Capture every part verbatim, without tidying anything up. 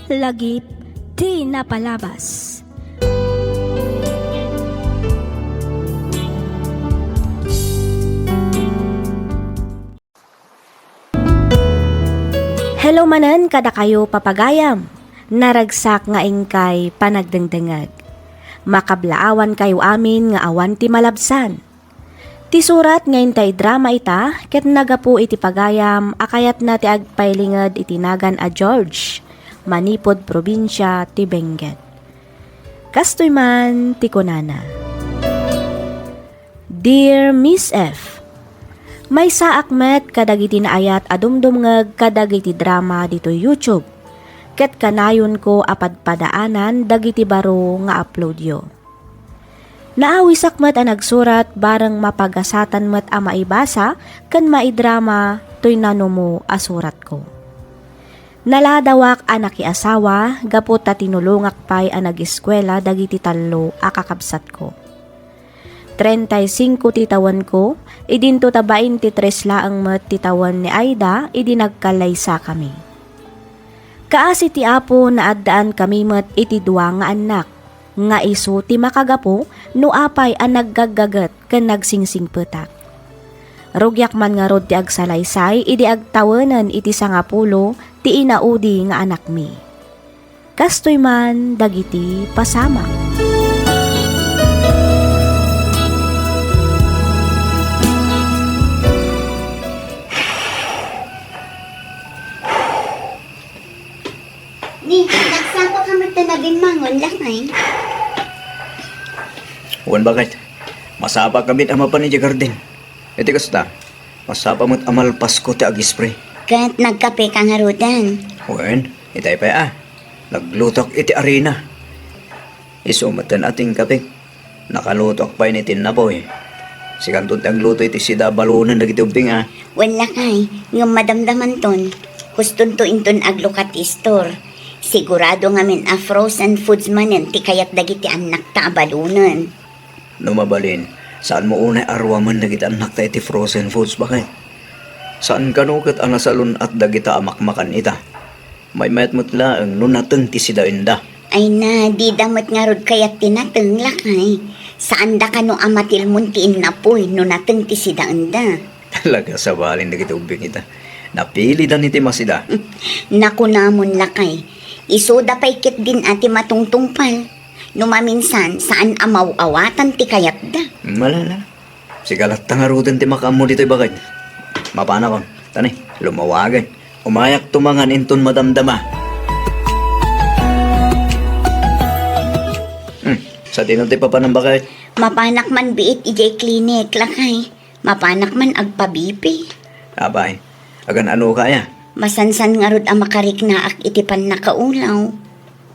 Lagip ti napalabas. Hello manen kadakayo, papagayam. Naragsak nga inkay panagdengdengeg. Makablaawankayo amin nga awan ti malabsan. Ti surat nga intay drama ita ket naggapu iti pagayam a kayatna ti agpailinged iti nagan a George manipud probinsia ti Benguet. Kastoy man ti kunana, "Dear Miss F, maysaak met kadagiti naayat a dumdumngeg kadagiti drama ditoy YouTube, ket kanayonko a padpadaanan dagiti baro nga uploadyo. Naawisak met a nagsurat bareng mapagasatan met a maibasa ken maidrama toy nanumo a suratko. Naladawak a nakiasawa gapu ta tinulongak pay a nag-eskuela dagiti tallo a kakabsatko. Treinta y cinco ti tawenko, idinto ta baintitres laeng met ti tawen ni Aida idi nagkallaysakami. Kaasi ti Apo, naaddaankami met iti dua nga annak, nga isu ti makagapu no apay a naggaggaget ken nagsingsingpetak. Rugiak man ngarud ti agsalaysay idi agtawenen iti sangapulo ti inaudi nga anakmi. Kastoy man dagiti pasamak." Ni, nagsapa ka met ta nabimmangon, lakay? Wen, baket. Masapa ka met a mapan idiay garden. Iti kasta, masapa met a malpasko ti agispray. Ket nagkape ka ngaruden? Wen, itay pay a. Naglutok iti arina. Isu met ti inkapek. Nakalutok pay ni tinnapoy. Sikanton ti agluto iti sida a balunen dagiti ubbing a. Wen, lakay, ngem madamdamanton. Hustonto inton aglukat ti istor. Sigurado ngamin a frozen foods manen ti kayat dagiti annakta a balunen. No mabalin, saanmo unay a ruamen dagiti annakta iti frozen foods, baket? Saan kano ket a nasalun-at dagita a makmakan ita. Maymayat met laeng no nateng ti sidaenda. Ay na, dida met ngarud kayat ti nateng, lakay. Saanda kano a matilmon ti innapoy no nateng ti sidaenda. Talaga, sabali dagiti ubbing ita. Napilidan iti masida. Nakunamon, lakay. Isuda pay ketdin a ti matungtungpal. No maminsan, saan a maw-awatan ti kayatda. Malala. Sika latta ngaruden ti makaammo ditoy, baket. Mapanakon. Tani, lumawagen. Umayakto mangan inton madamdama. Hmm, sadino ti papanam, baket? Mapanak man biit idiay klinik, lakay. Mapanak man agpa-B P. Apay, agan-ano ka aya? Masansan ngarud a makariknaak iti pannakaulaw.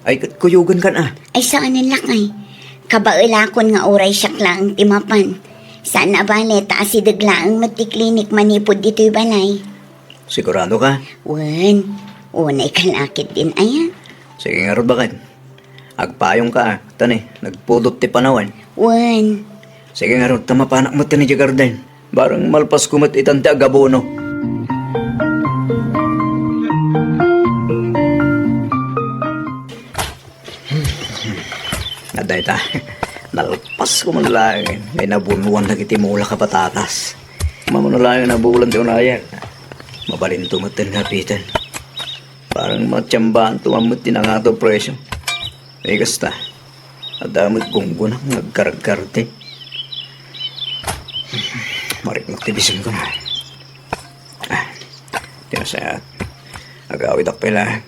Ay, ket kuyogen kan a. Ay, saanen, lakay. Kabaelakon nga uray siak laeng ti mapan. Saan a bale, ta asideg laeng met ti klinik manipud ditoy balay. Sigurado ka? Wen, unay ka la ketdin aya. Sige ngarud, baket. Agpayong ka, a. Tani, nagpudot ti panawen. Wen. Sige ngarud, ta mapanak met idiay garden. Bareng malpasko met itan ti agabono. Adda ita. Nalpasko man laeng. Ay, nabunuan dagiti mulak a patatas. Mamano laeng nabulan ti unayak. Mabalinto met ti napiten. Bareng matiambaanto man met ti nangato presyo. Ay, kasta. Adda met gunggonak nga agkarkarti. Mariknak ti bisengko. Ah, ti nasayaat. Agawidak pay laeng.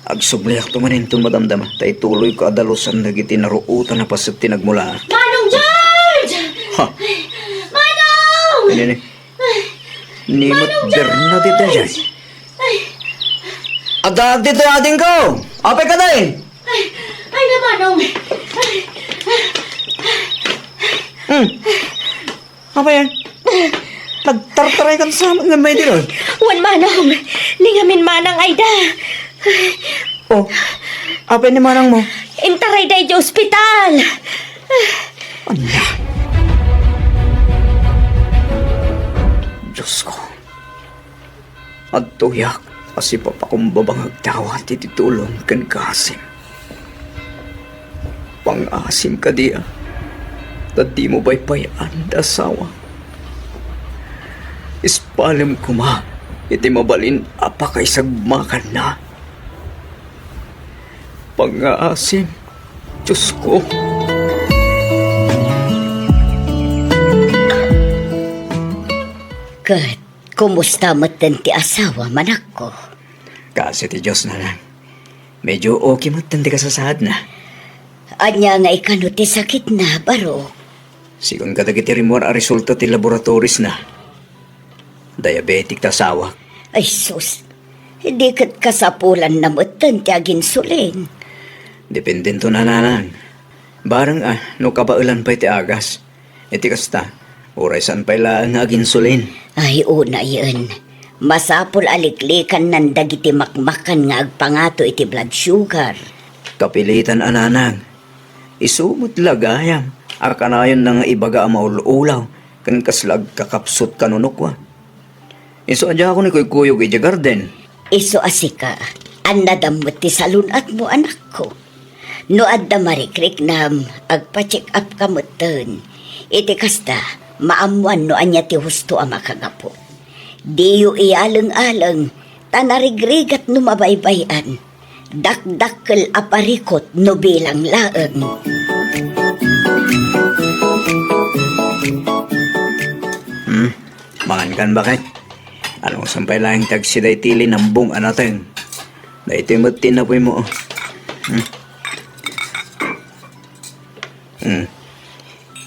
Agsubliakto manen inton madamdama, ta ituloyko a dalusan dagiti naruotan a paset ti nagmula. Manong George! Ha? Manong! Ini, ini. Ni Manong Bernadette George! Daydiay. Ay. Adda ditoy adingko! Apay ka, day? Ay, ay, na, Manong. Hmm. Apay, nagtartaray kan sa ngem may diron? Wen, Manong. Lingamin, Manang Aida. Oh, apay ni manang mo? Intarayda idiay ospital. Ania? Diyos ko. Adtoyak. Masipapakumbaba nga agdawat iti tulong ken kaasim. Pangaasim kadi a ta dimo paypay-an ti asawa. Ispalem koma iti mabalin a pakaisagmakanna. Pangaasim, Diosko. Ket kumusta metten ti asawam, anakko? Kaasi ti Dios, nanang. Medyo okay metten ti kasasaadna. Ania nga ikano ti sakitna, Barok? Sigun kadagiti rimmuar a resulta ti laboratories na, diabetic ti asawak. Ay sus, di ket kasapulanna metten ti aginsulin. Dependento, nanang. Bareng a no kabaelan pay ti agas. Iti kasta, uray saan pay laeng nga aginsulin. Ay, unayen. Masapul a liklikannan dagiti makmakan nga agpangato iti blood sugar. Kapilitan a, nanang. Isu met la gayam a kanayonna nga ibaga a maul-ulaw ken kasla agkakapsut kanunokwa. Isu a diakon ikuykuyog idiay garden. Isu a sika, annadam met ti salun-atmo, anakko. No adda marikriknam, agpa-check up ka metten. Iti kasta, maammoan no ania ti husto a makagapu. Diyo iyaleng-aleng, ta narigrigat no mabaybay-an. Dakdakkel a parikut no bilang laeng. Hmm, mangankan, baket. Anusan pay laeng ti agsida iti linambong a nateng. Daytoy met ti inapuymo. Hmm. Hmm.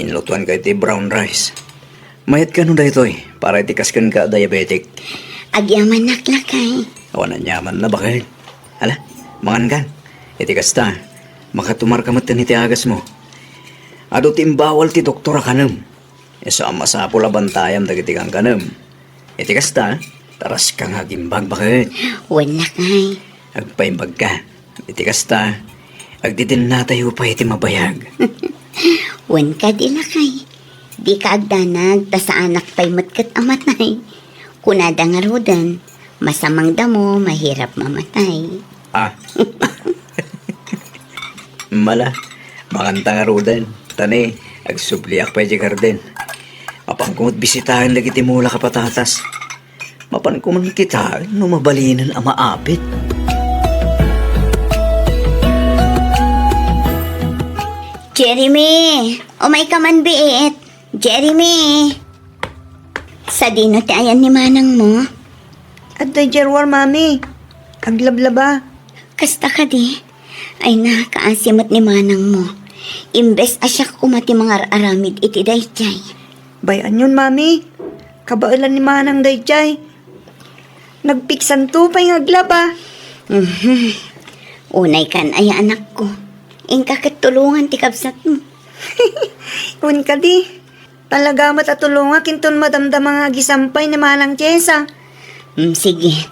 Inlutoanka iti brown rice. Mayat kano daytoy para iti kas kenka a diabetic. Agyamanak, lakay. Awan aniamanna, baket. Ala, mangankan. Iti kasta, makatumarka metten iti agasmo. Adu ti imbawal ti doktor a kanem. Isu a masapul a bantayam dagiti kankanem. Iti kasta, taraska nga agimbag, baket. Wen, lakay. Agpaimbagka. Iti kasta, agdidennatayo pay iti mabayag. Wen kadi, lakay. Dika agdanag, ta saanak pay met ket a matay. Kunada ngaruden, masamang damo, mahirap mamatay. Ah. Mala, manganta ngaruden. Ta ne, agsubliak pay idiay garden. Mapanko met bisitaen dagiti mulak a patatas. Mapanko man kitaen no mabalinen a maapit. Jeremy, umayka man biit. Jeremy. Sadino ti ayan ni manangmo? Adda idiay ruar, mami. Aglablaba. Kasta kadi? Ay, nakaasi met ni manangmo. Imbes a siak koma ti mangar-aramid iti daydiay. Bay-anyon, mami. Kabaelan ni manang daydiay. Nagpiksanto pay nga aglaba. Mhm. Unaykan aya, anakko. Inka ket tulongan ti kabsatmo. Wen kadi. Talaga met a tulongak inton madamdama nga agisampay ni Manang Chesa. Mm, sige.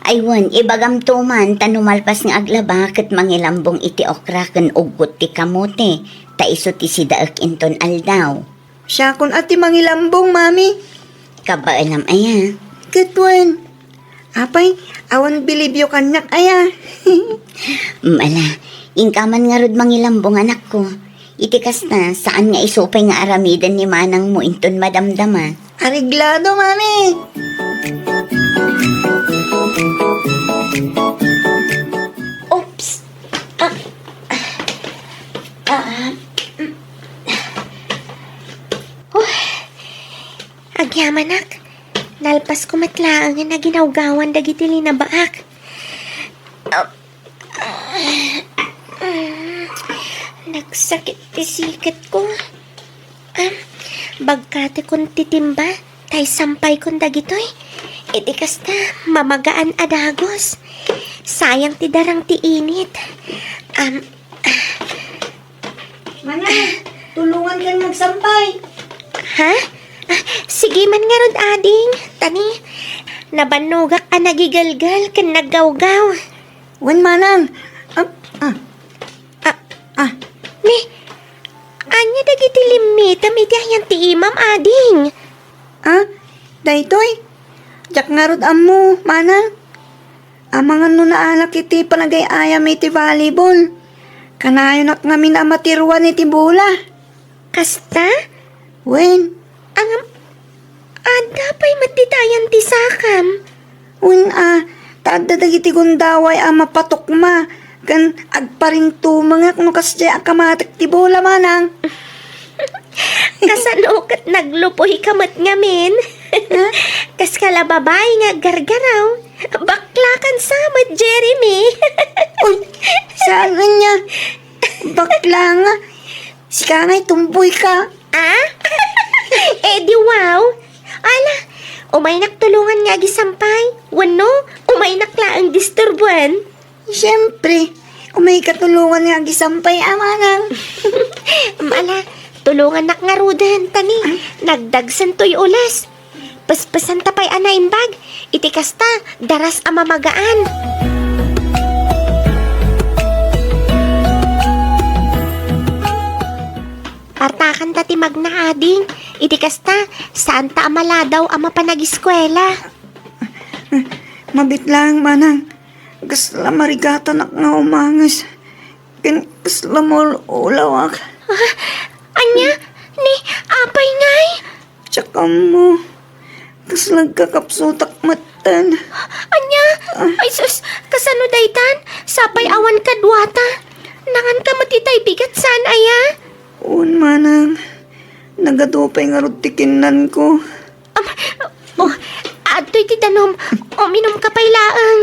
Ay wen, ibagamto man ta no malpas nga aglaba ket mangilambong iti okra ken uggot ti kamote, ta isu ti sidaek inton aldaw. Siakon a ti mangilambong, mami. Kabaelam aya? Ket wen. Apay, awan bilibyo kaniak aya? Mm, ala, inka man ngarud mangilambong, anakko. Iti kasta, saan nga isu pay nga aramiden ni manangmo inton madamdama. Areglado, mami! Oops! Ah, ah, ah, mm. Huh. Agyamanak, nalpasko met laeng nga naginawgawan dagiti linabaak. Ah, ah, nagsakit ti siketko. Ah, bagkatekon ti timba, ta isampaykon dagitoy. Iti kasta, mamagaan a dagos. Sayang ti darang ti init. Am, ah, Manang, tulongan kan nga agsampay. Ha? Ah, sige man ngarud, ading. Ta ne, nabannogak a nagigelgel ken naggawgaw. Wen, manang. Ah, ah. Ah, ah. Ne, ania dagiti limmitem iti ayan ti imam, ading? Ah, daytoy? Diak ngarud ammo, manang. Amangan no naanak iti panagay-ayam iti volleyball. Kanayonak ngamin a matiruan iti bola. Kasta? Wen. Angam, adda pay met ditayan ti sakam? Wen a, ta adda dagiti gundaway a mapatukma, ken agparintumengak no kasdiay a kamatek ti bola, manang. Kasano ket naglupoy ka met ngamin? Ha? Kas ka la babai nga aggargaraw, bakla kan sa met, Jeremy. Uy, saan ania? Bakla nga. Sika ngay tumboy ka. Ah? Eh, di wow. Ala, umaynak tulongan nga agisampay. Wenno, umaynak laeng disturbuan. Siyempre, umay katulongan nga agisampay, amanang. Ala, tulongannak ngaruden, tani. Ay. Nagdagsen toy ules. Pespesenta pay a naimbag. Iti kasta, daras a mamagaan. Partakanta ti magna, ading. Iti kasta, saanta a maladaw a mapan agiskuela. Mabit laeng, manang. Kasla marigatanak nga umanges. Ken kasla maul-ulawak. Ah, ania? Ni apay ngay? Diak ammo. Kasla agkakapsutak metten. Ania? Ah. Ay sus, kasano daytan? Sapay awan kaduata. Nangan ka met itay bigat saan aya? Wen, manang. Nagadu pay ngarud ti kinnanko. Am, oh, adtoy ti danum. Uminum ka pay laeng.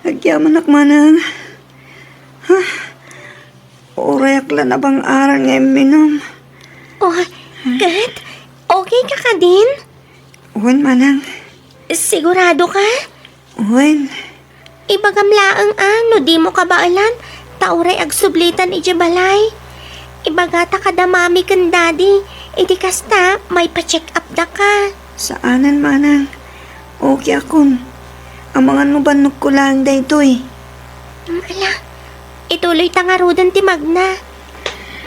Agyamanak, manang. Ha? Urayak la nabang-aran nga imminum. Oh, ket? Okay ka kadin? Wen, manang. Sigurado ka? Wen. Ibagam laeng a no dimo kabaelan, ta uray agsublitan idiay balay. Ibagata kada mami ken daddy, iti kasta, maipa-check up daka. Saanen, manang. Okay akon. Amangan no bannogko laeng daytoy. Mm, ala, ituloyta ngaruden ti magna.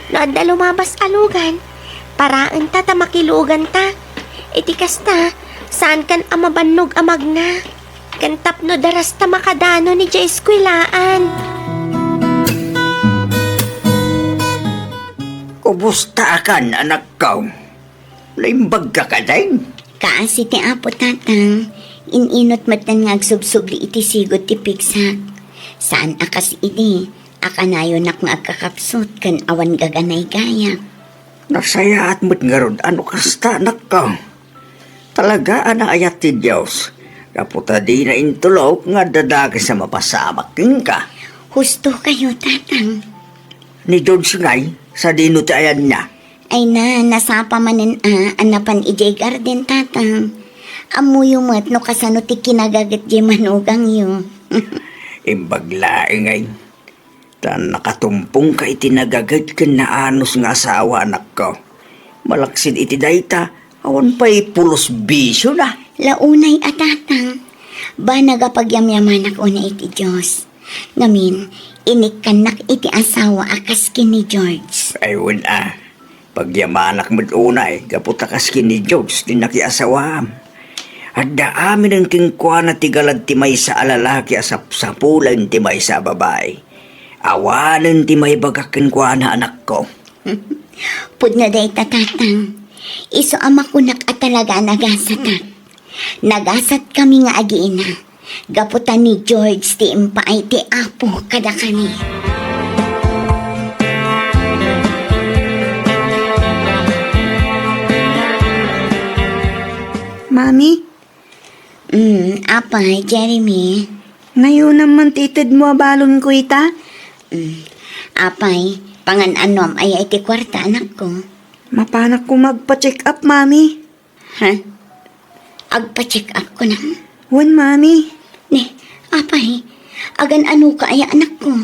No adda lumabas a lugan, paraenta ta makiluganta. Iti kasta, saankan a mabannog a magna. Ken tapno darasta makadanon idiay eskuelaan. Kumusta akan, anakko? Naimbag ka kadin? Kaasi ti Apo, Tatang. In-inut metten nga agsubsubli iti sigud ti pigsak. Saan a kas idi, a kanayonak nga agkakapsut ken awan gaganaygayak. Nasayaat met ngarud a no kasta, anakko. Talaga a naayat ti Dios, gapu ta dina intulok nga adda dakes a mapasamak kenka. Husto kayo, Tatang. Ni George ngay, sadino ti ayanna? Ay na, nasapa manen a, a napan idiay garden, Tatang. Ammoyo met no kasano ti kinagaget diay manugangyo. Imbag laeng ay. Ta nakatumpongka iti nagaget ken naanus nga asawa, anakko. Malaksid iti dayta, awan pay pulos bisiona. La unay a, Tatang. Banag a pagyamyamanak unay iti Dios. Ngamin, inikkannak iti asawa a kas ken ni George. Ay, wen a. Pagyamanak met unay, gapu ta kas ken ni George ti nakiasawaam. Adda aminen kenkuana ti galad ti maysa a lalaki a sapsapulen ti maysa a babai. Awanen ti maibagak kenkuana, anakko. Pudno dayta, Tatang. Isu a makunak a talaga a nagasatak. Nagasatkami nga agina, gapu ta ni George ti impaay ti Apo kadakami. Mami? Mm, apay, Jeremy? Nayonam man ti itedmo a balonko ita? Mm, apay, pangan-anom aya iti kuarta, anakko? Mapanak koma agpa-check up, Mami. Ha? Agpa-check up ko na? Wen, Mami. Ne, apay, agan-ano ka aya, anakko?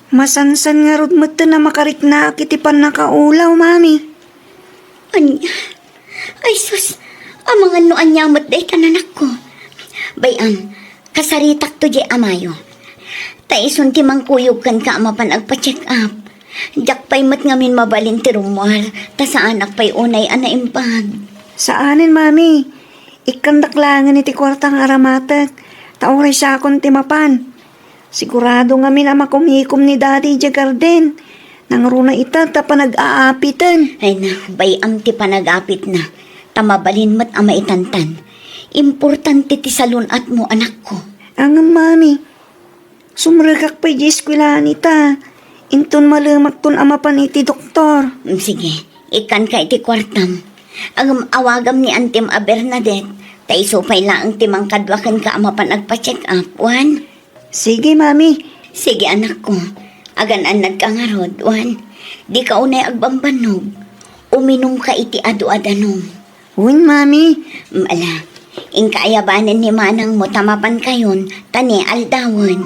Masansan ngarud metten a makariknaak iti pannakaulaw, Mami. Ania? Ay sus, amangan no ania met dayta, anakko. Bay-am, kasaritakto diay amayo. Ta isun ti mangkuyog kenka a mapan agpa-check up. Diak pay met ngamin mabalin ti rummuar, ta saanak pay unay a naimbag. Saanen, Mami. Ikkandak laengen iti kuarta nga aramatek, ta uray siakon ti mapan. Sigurado ngamin a makumikom ni Daddy idiay garden. Nangruna ita ta panag-aapiten. Ay na, bay-am ti panag-apitna. Ta mabalin met a maitantan. Importante ti salun-atmo, anakko. Ngem, Mami, sumrekak pay idiay eskuelaan ita. Inton malemakton a mapan iti doktor. Mm, sige, ikkanka iti kuartam. Ngem awagam ni Antim a Bernadette, ta isu pay laeng ti mangkadua kenka a mapan agpa-check up, wen? Sige, Mami. Sige, anakko. Agan-annadka ngarud, wen? Dika unay agbambannog. Uminumka iti adu a danum. Wen, Mami. Mm, ala, inka ayabanen ni manangmo ta mapankayon, ta ni aldawen.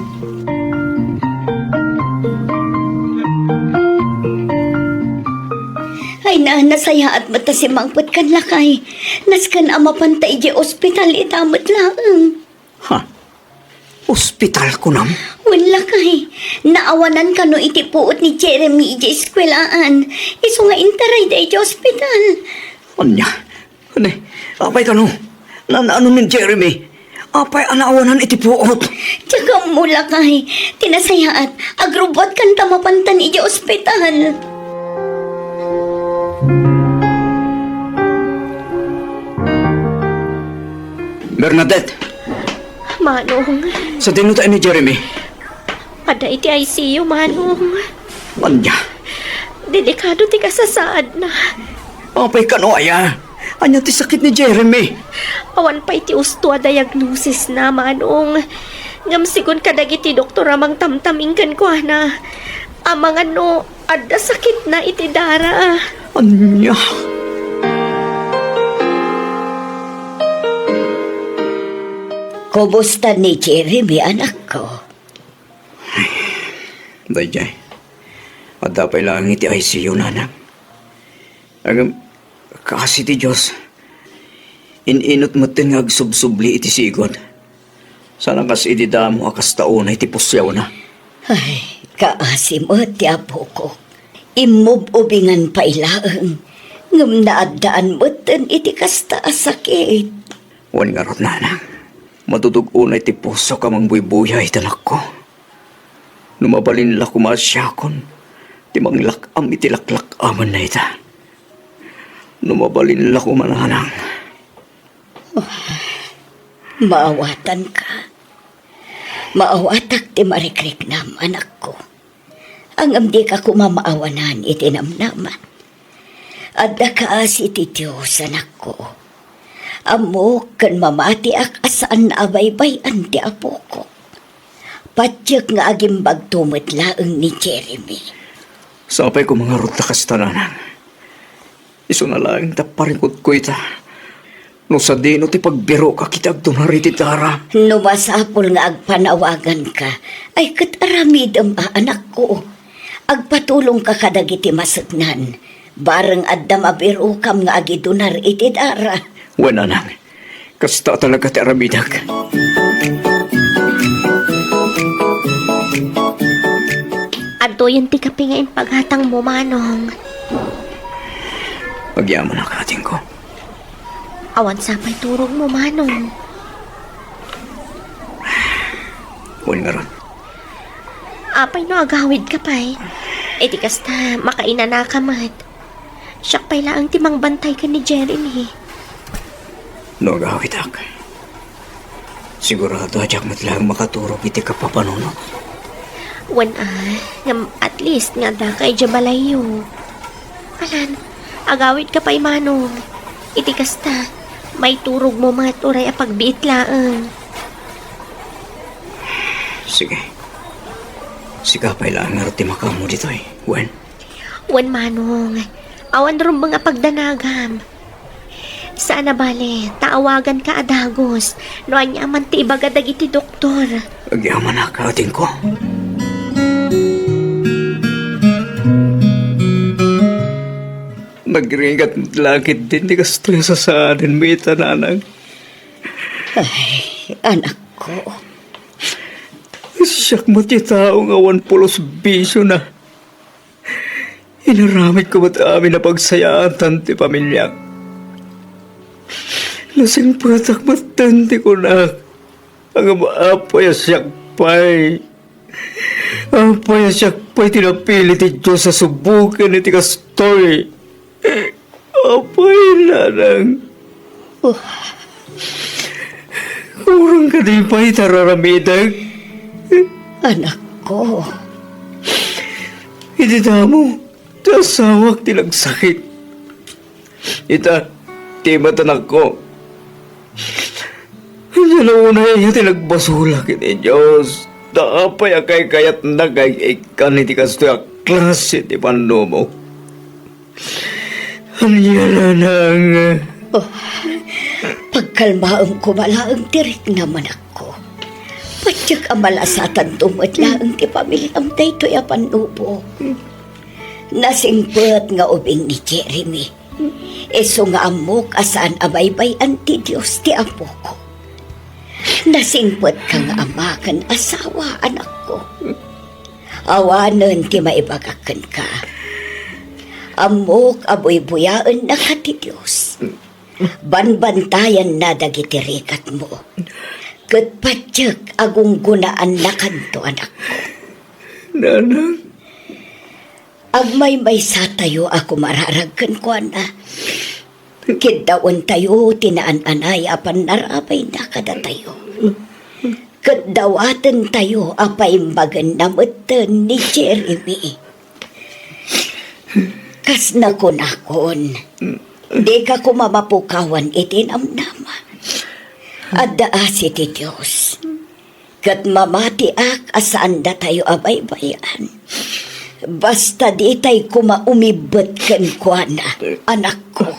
Ay na, nasayaat met ta simmangpetkan, lakay. Nasken a mapanta idiay ospital ita met laeng. Ha? Ospital, kunam? Wen, lakay. Naawanan kano iti puot ni Jeremy idiay eskuelaan. Isu nga intarayda idiay ospital. Ania? Ne, apay kano? Naan-ano ni Jeremy? Apay a naawanan iti puot? Diak ammo, lakay. Ti nasayaat, agrubbuatkan ta mapantan idiay ospital. Bernadette! Manong. Sadino ta ni Jeremy? Adda iti I C U, Manong. Ania? Delikado ti kasasaadna. Apay kano aya? Ania ti sakit ni Jeremy? Awan pay ti usto a diagnosisna, Manong. Ngem sigun kadagiti doktor a mangtamtaming kenkuana, amangan no adda sakitna iti dara. Ania? Kumusta ni Jeremy, anakko? Daydiay, adda pay laeng iti I C U, nanang. Ngem, kaasi ti Dios, in-inut metten nga agsubsubli iti sigud. Sana kas idi damo a kasta unay ti pusiawna. Ay, kaasi met ti apokok. Immub-ubingan pay laeng, ngem naaddaan metten iti kasta a sakit. Wen ngarud, nanang, matutog unay ti pusok a mangbuybuya iti anakko. No mabalin la koma a siakon ti manglak-am iti laklak-amanna ita. No mabalin la koma, nanang. Maawatanka. Maawatak ti marikriknam, anakko. Ngem dika koma maawanan iti namnama. Adda kaasi ti Dios, anakko. Ammok ken mamatiak a saan a baybay-an ti apokok. Patiek nga agimbagto met laeng ni Jeremy. Sapay koma ngarud ta kasta, nanang. Isuna laeng ta parikutko ita. No sadino ti pagbirokak iti agdunar iti dara. No masapul nga agpanawaganka, ay ket aramidem a, anakko. Agpatulongka kadagiti maseknan. Bareng adda mabirokam nga agidunar iti dara. Wen, nanang, kasta talaga ti aramidek. Adtoyen ti kape nga impagatangmo, Manong. Agyamanak, adingko. Awan sapay turogmo, Manong. Wen ngarud. Apay no agawidka pay? Iti kasta, makainanaka met. Siak pay laeng ti mangbantay ken ni Jeremy. No agawidak, sigurado a diak met laeng makaturog iti kapapanunot. Wen a, ngem at least nga addaka idiay balayyo. Alan, agawidka pay, Manong. Iti kasta, maiturogmo met uray a pagbiit laeng. Sige. Sika pay laeng ngarud ti makaammo ditoy, wen? Wen, Manong. Awan rumbeng a pagdanagam. Saan a bale, ta awaganka a dagus no ania man ti ibaga dagiti doktor. Agyamanak, adingko. Nagrigat la ketdin ti kastoy a sasaanenmi ita, nanang. Ay, anakko. Siak met ti tao nga awan pulos bisiona. Inaramidko met amin a pagsayaatan ti pamiliak. Nasingpetak metten ti kunak, ngem apay a siak pay? Apay a siak pay ti napili ti Dios a suboken iti kastoy? Apay, nanang. Oh. Kurang kadi pay ta ar-aramidek? Anakko. Iti damo, ti asawak ti nagsakit. Ita, ti met anakko. Ania la unay ti nagbasolak iti Dios? Ta apay a kaykayatna nga ikkan iti kastoy a klase ti pannubo? Ania, nanang? Oh, pagkalmaem koma laeng ti riknam, anakko. Patiek a malasatanto met laeng ti pamiliam daytoy a pannubo. Nasingpet nga ubing ni Jeremy. Isu nga ammok a saan a baybay-an ti Dios ti apoko. Nasingpetka nga ama ken asawa, anakko. Awanen ti maibagak kenka. Ammok a buybuyaennaka ti Dios. Banbantayanna dagiti rikatmo. Ket patiek a gunggunaannakanto, anakko. Nanang. Agmaymaysatayo a kumararag kenkuana. Kiddawentayo ti naan-anay a pannarabayna kadatayo. Ket dawatentayo a paimbagenna metten ni Jeremy. Kas nakunakon, dika koma mapukawan iti namnama. Adda asi ti Dios. Ket mamatiak a saan datayo a baybay-an. Basta ditay koma umibbet kenkuana, anakko.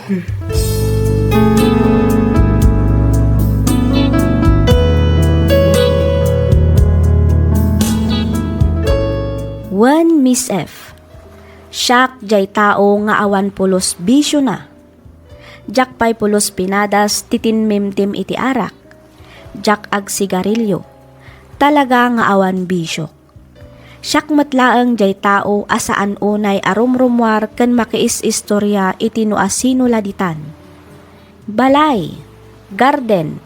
Wen Miss F. Siak jay tao nga awan pulos bisiona. Diak pay pulos pinadas ti tinmimtim iti arak. Diak agsigarilio. Talaga nga awan bisiok. Siak met laeng jay tao a saan unay a rumrumuar ken makiis-istoria iti no asino la ditan. Balay, garden,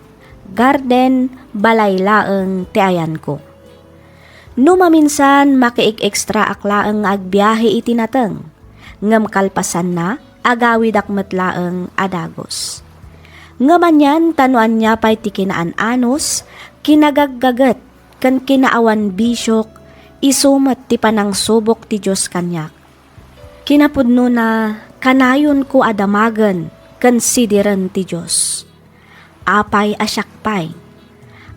garden, balay laeng ti ayanko. No maminsan, makiik-ekstraak laeng nga agbiahe iti nateng, ngem kalpasanna, agawidak met laeng a dagus. Ngem anian ta no ania pay ti kinaan-anus, kinagaggaget, ken kinaawan bisiok, isu met ti panangsubok ti Dios kaniak. Kinapudnona, kanayonko a damagen ken sidiren ti Dios. Apay a siak pay?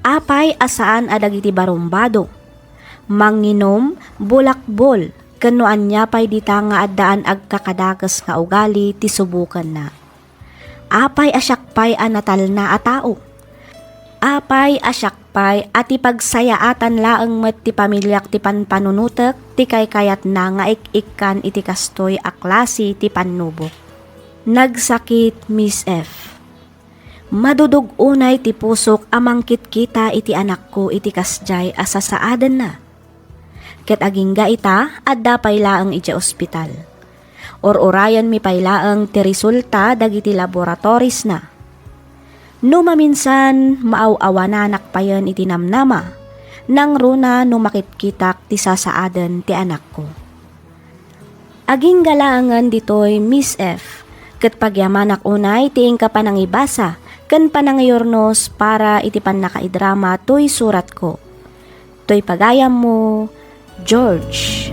Apay a saan a dagiti barumbado, manginum, bulakbol, ken no ania pay dita nga addaan agkakadakes nga ugali ti subokenna? Apay a siak pay a natalna a tao? Apay a siak pay a ti pagsayaatan laeng met ti pamiliak ti panpanunotek ti kaykayatna nga ik-ikkan iti kastoy a klase ti pannubok? Nagsakit, Miss F. Madudog unay ti pusok a mangkitkita iti anakko iti kasdiay a sasaadenna. Ket agingga ita, adda pay laeng idiay ospital. Ur-urayenmi pay laeng ti resulta dagiti laboratories-na. No maminsan, maaw-awananak payen iti namnama, nangruna no makitkitak ti sasaaden ti anakko. Agingga laengen ditoy, Miss F, ket pagyamanak unay ti inka panangibasa ken panangiyurnos para iti pannakaidrama toy suratko. Toy pagayammo, George.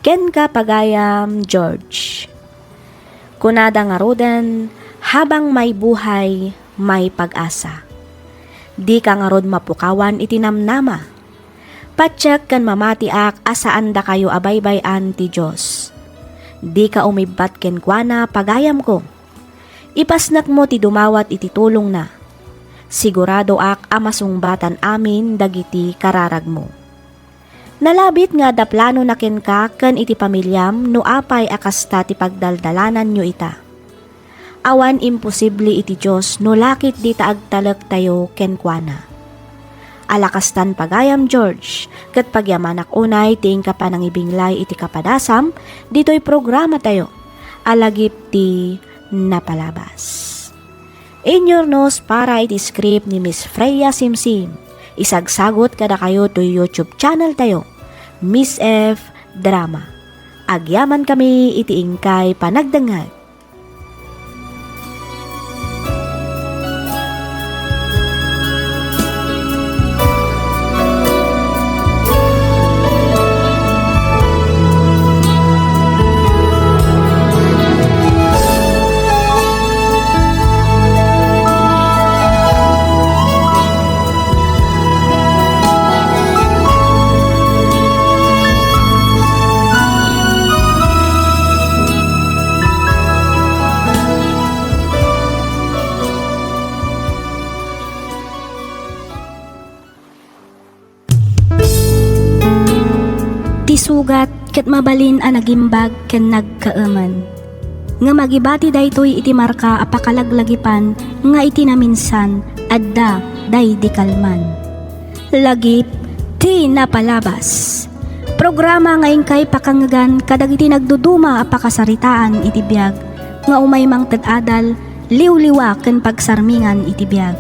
Kenka, pagayam George. Kunada ngaruden, habang may buhay, may pag-asa. Dika ngarud mapukawan iti namnama. Patiek ken mamatiak a saandakayo a baybay-an ti Dios. Dika umibbat kenkuana, pagayamko. Ipasnekmo ti dumawat iti tulongna. Siguradoak a masungbatan amin dagiti kararagmo. Nalabit nga adda planona kenka ken iti pamiliam no apay a kasta ti pagdaldalananyo ita. Awan imposible iti Dios no laketdi ta agtalektayo kenkuana. Ala kastan pagayam, George, ket pagyamanak unay ti inka panangibiglay iti kapadasam ditoy programatayo a Lagip ti Napalabas. Inyurnos para iti script ni Miss Freya Simsim. Isagsagot kadakayo toy YouTube channel tayo, Miss F Drama. Agyamankami iti inkay panagdengngeg. Ti sugat ket mabalin a nagimbag ken nagkaemen. Ngem agibati daytoy iti marka a pakalaglagipan nga iti naminsan, adda daydi kalman. Lagip ti Napalabas. Programa nga inkay pakangngegan kadagiti nagduduma a pakasaritaan iti biag nga umay mangted adal, liwliwa ken pagsarmingan iti biag.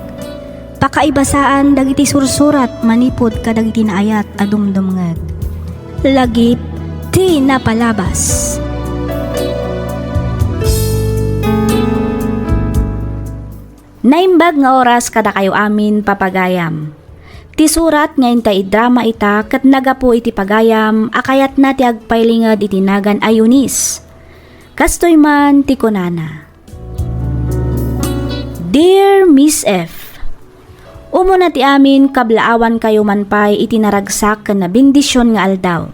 Pakaibasaan dagiti sursurat manipud kadagiti naayat a dumdumngeg. Lagip ti Napalabas. Naimbag nga oras kadakayo amin, papagayam. Ti surat nga inta idrama ita ket naggapu iti pagayam a kayatna ti agpailinged iti nagan a Eunice. Kastoy man ti kunana, Dear Miss F, umuna ti amin, kablaawankayo man pay iti naragsak ken nabendision nga aldaw.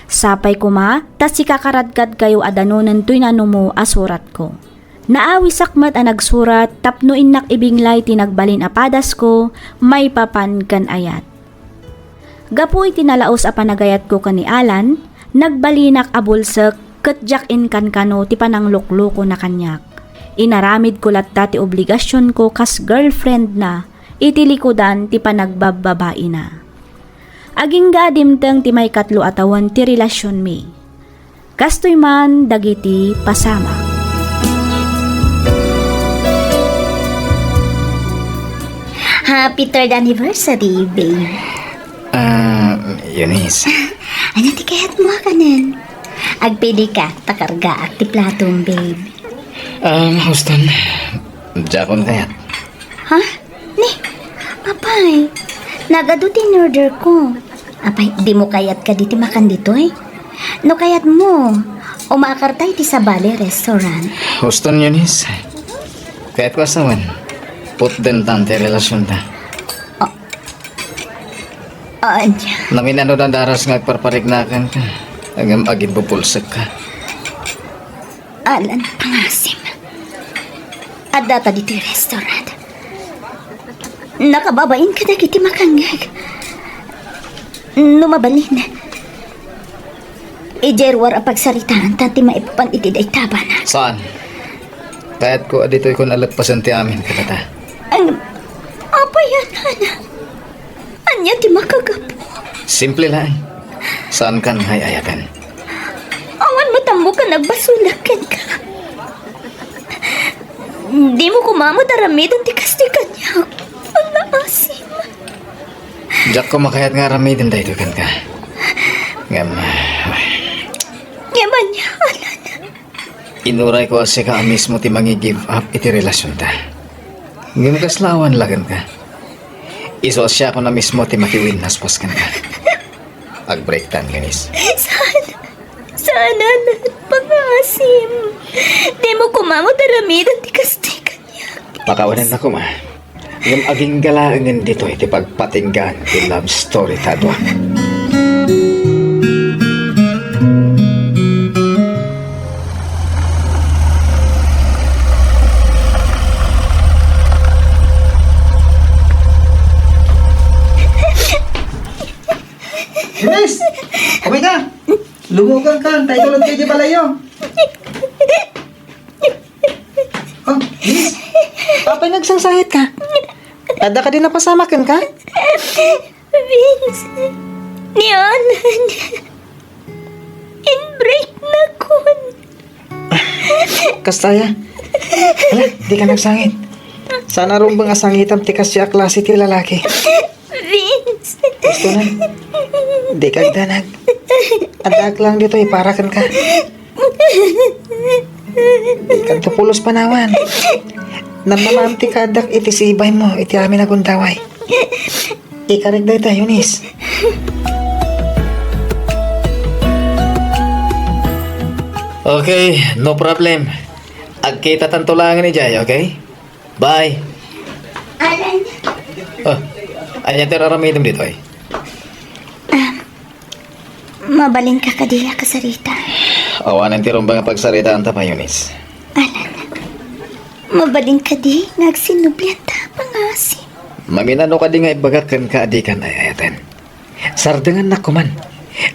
Sapay koma ta sikakaradkadkayo a danonen toy nanumo a suratko. Naawisak met a nagsurat tapno innak ibinglay ti nagbalin a padasko maipapan ken ayat. Gapu iti nalaus a panagayatko ken ni Alan, nagbalinak a bulsek ket diak inkankano ti panangluklukona kaniak. Inaramidko latta ti obligasionko kas girlfriendna iti likudan ti panagbabbabaina. Agingga a dimteng ti maikatlo a tawen ti relasionmi. Kastoy man dagiti pasamak. Happy third anniversary, babe. Ah, Eunice. Ania ti kayatmo a kanen? Agpili ka, ta kargaak ti platom, babe. Um, Houston, diakon kayat. Ha? Ni, apay, nagadu ti in-orderko. Apay, dimo kayat kadi ti makan ditoy? No kayatmo, umakarta iti sabali restaurant. Houston, Eunice. Kayatko a sawen, putdentan ti relasionta. Ah. Ah, ania? Namin-ano dadaras nga agparpariknakan ka, ngem agimbubulsek ka. Alan, pangasim. Addata ditoy restaurant. Nakababain kadagiti makangngeg. No mabalin, idiay ruar a pagsaritaanta ti maipapan iti dayta a banag. Saan? Kayatko a ditoykon a leppasen ti amin kadata. Ang, apay, Alan? Ania ti makagapu? Simple laeng. Saankan nga ay-ayaten. Awan met ammok a nagbasolak kenka. Dimo koma met aramiden ti kastoy kaniak. Ala, asim. Diak koma kayat nga aramiden daytoy kenka. Ngem, ngem ania, Alan? Inurayko a sika a mismo ti mangi-give up iti relasionta. Ngem kasla awan la kenka. Isu a siakon a mismo ti makiwinnaswas kenka. Agbreaktan, Eunice. Saan? Saan, Alan? Pangasim. Dimo koma met aramiden ti kastoy kaniak. Pakawanennak koma. Ngem agingga laengen ditoy ti pagpatinggaan ti love story ta dua. Eunice! Kumay ka! Lumugang ka! Tayo tulad kayo di balayo! Ah, Apay nagsangsangit ka? Adda kadi napasamak kenka? Vince, ni Alan, inbreaknakon. Kasta aya? Hala, dika nagsangit. Saan a rumbeng a sangitam ti kasdiay a klase ti lalaki. Vince. Gusto na. Dika agdanag. Addaak lang ditoy para kenka. Dikanto pulos panawan. Namnamaam ti kaaddak iti sibaymo iti amin a gundaway. Ikarik dayta, Eunice. Okay, no problem. Agkitatanto laeng idiay, okay? Bye. Alan. Oh, ania ti aramidem ditoy? Ah, mabalinka kadi a kasarita? Awanen ti rumbeng a pagsaritaanta pay, Eunice. Alan, mabalin kadi nga agsinnublianta a pangasim? Maminano kadi nga ibagak kenka a dikan ay-ayaten? Sardengannak koman.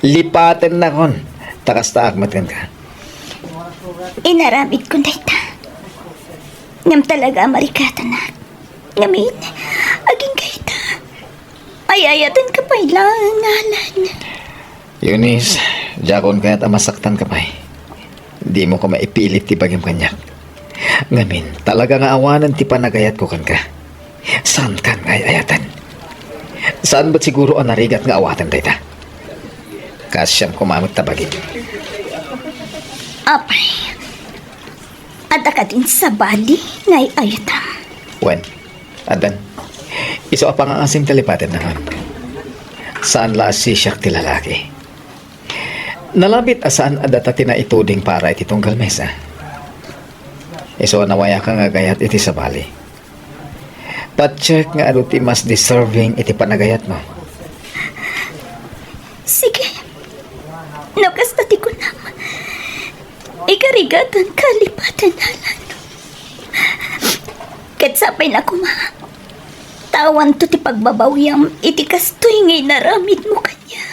Lipatennakon. Ta kastaak met kenka. Inaramidkon dayta. Ngem talaga a marikatanak. Ngamin, agingga ita. Ay-ayatenka pay laeng, Alan. Eunice, diakon kayat a masaktanka pay. Dimo koma ipilit ti bagim kaniak. Ngamin, talaga nga awanen ti panagayatko kenka. Saankan nga ay-ayaten? Saan met siguro a narigat nga awaten dayta? Kaasiam koma met ta bagim. Apay, adda kadin sabali nga ay-ayatam? Wen, addan. Isu a pangasim ta lipatennakon. Saan la a sisiak ti lalaki. Nalabit a saan a data ti naituding para iti tunggal mesa. Isu a nawayaka nga agayat iti sabali. Patiek nga adu ti mas deserving iti panagayatmo. Sige. No kasta ti kunam, ikarigatanka lipaten, Alan. Ket sapay na koma, ta awanto ti pagbabawiam iti kastoy nga inaramidmo kaniak.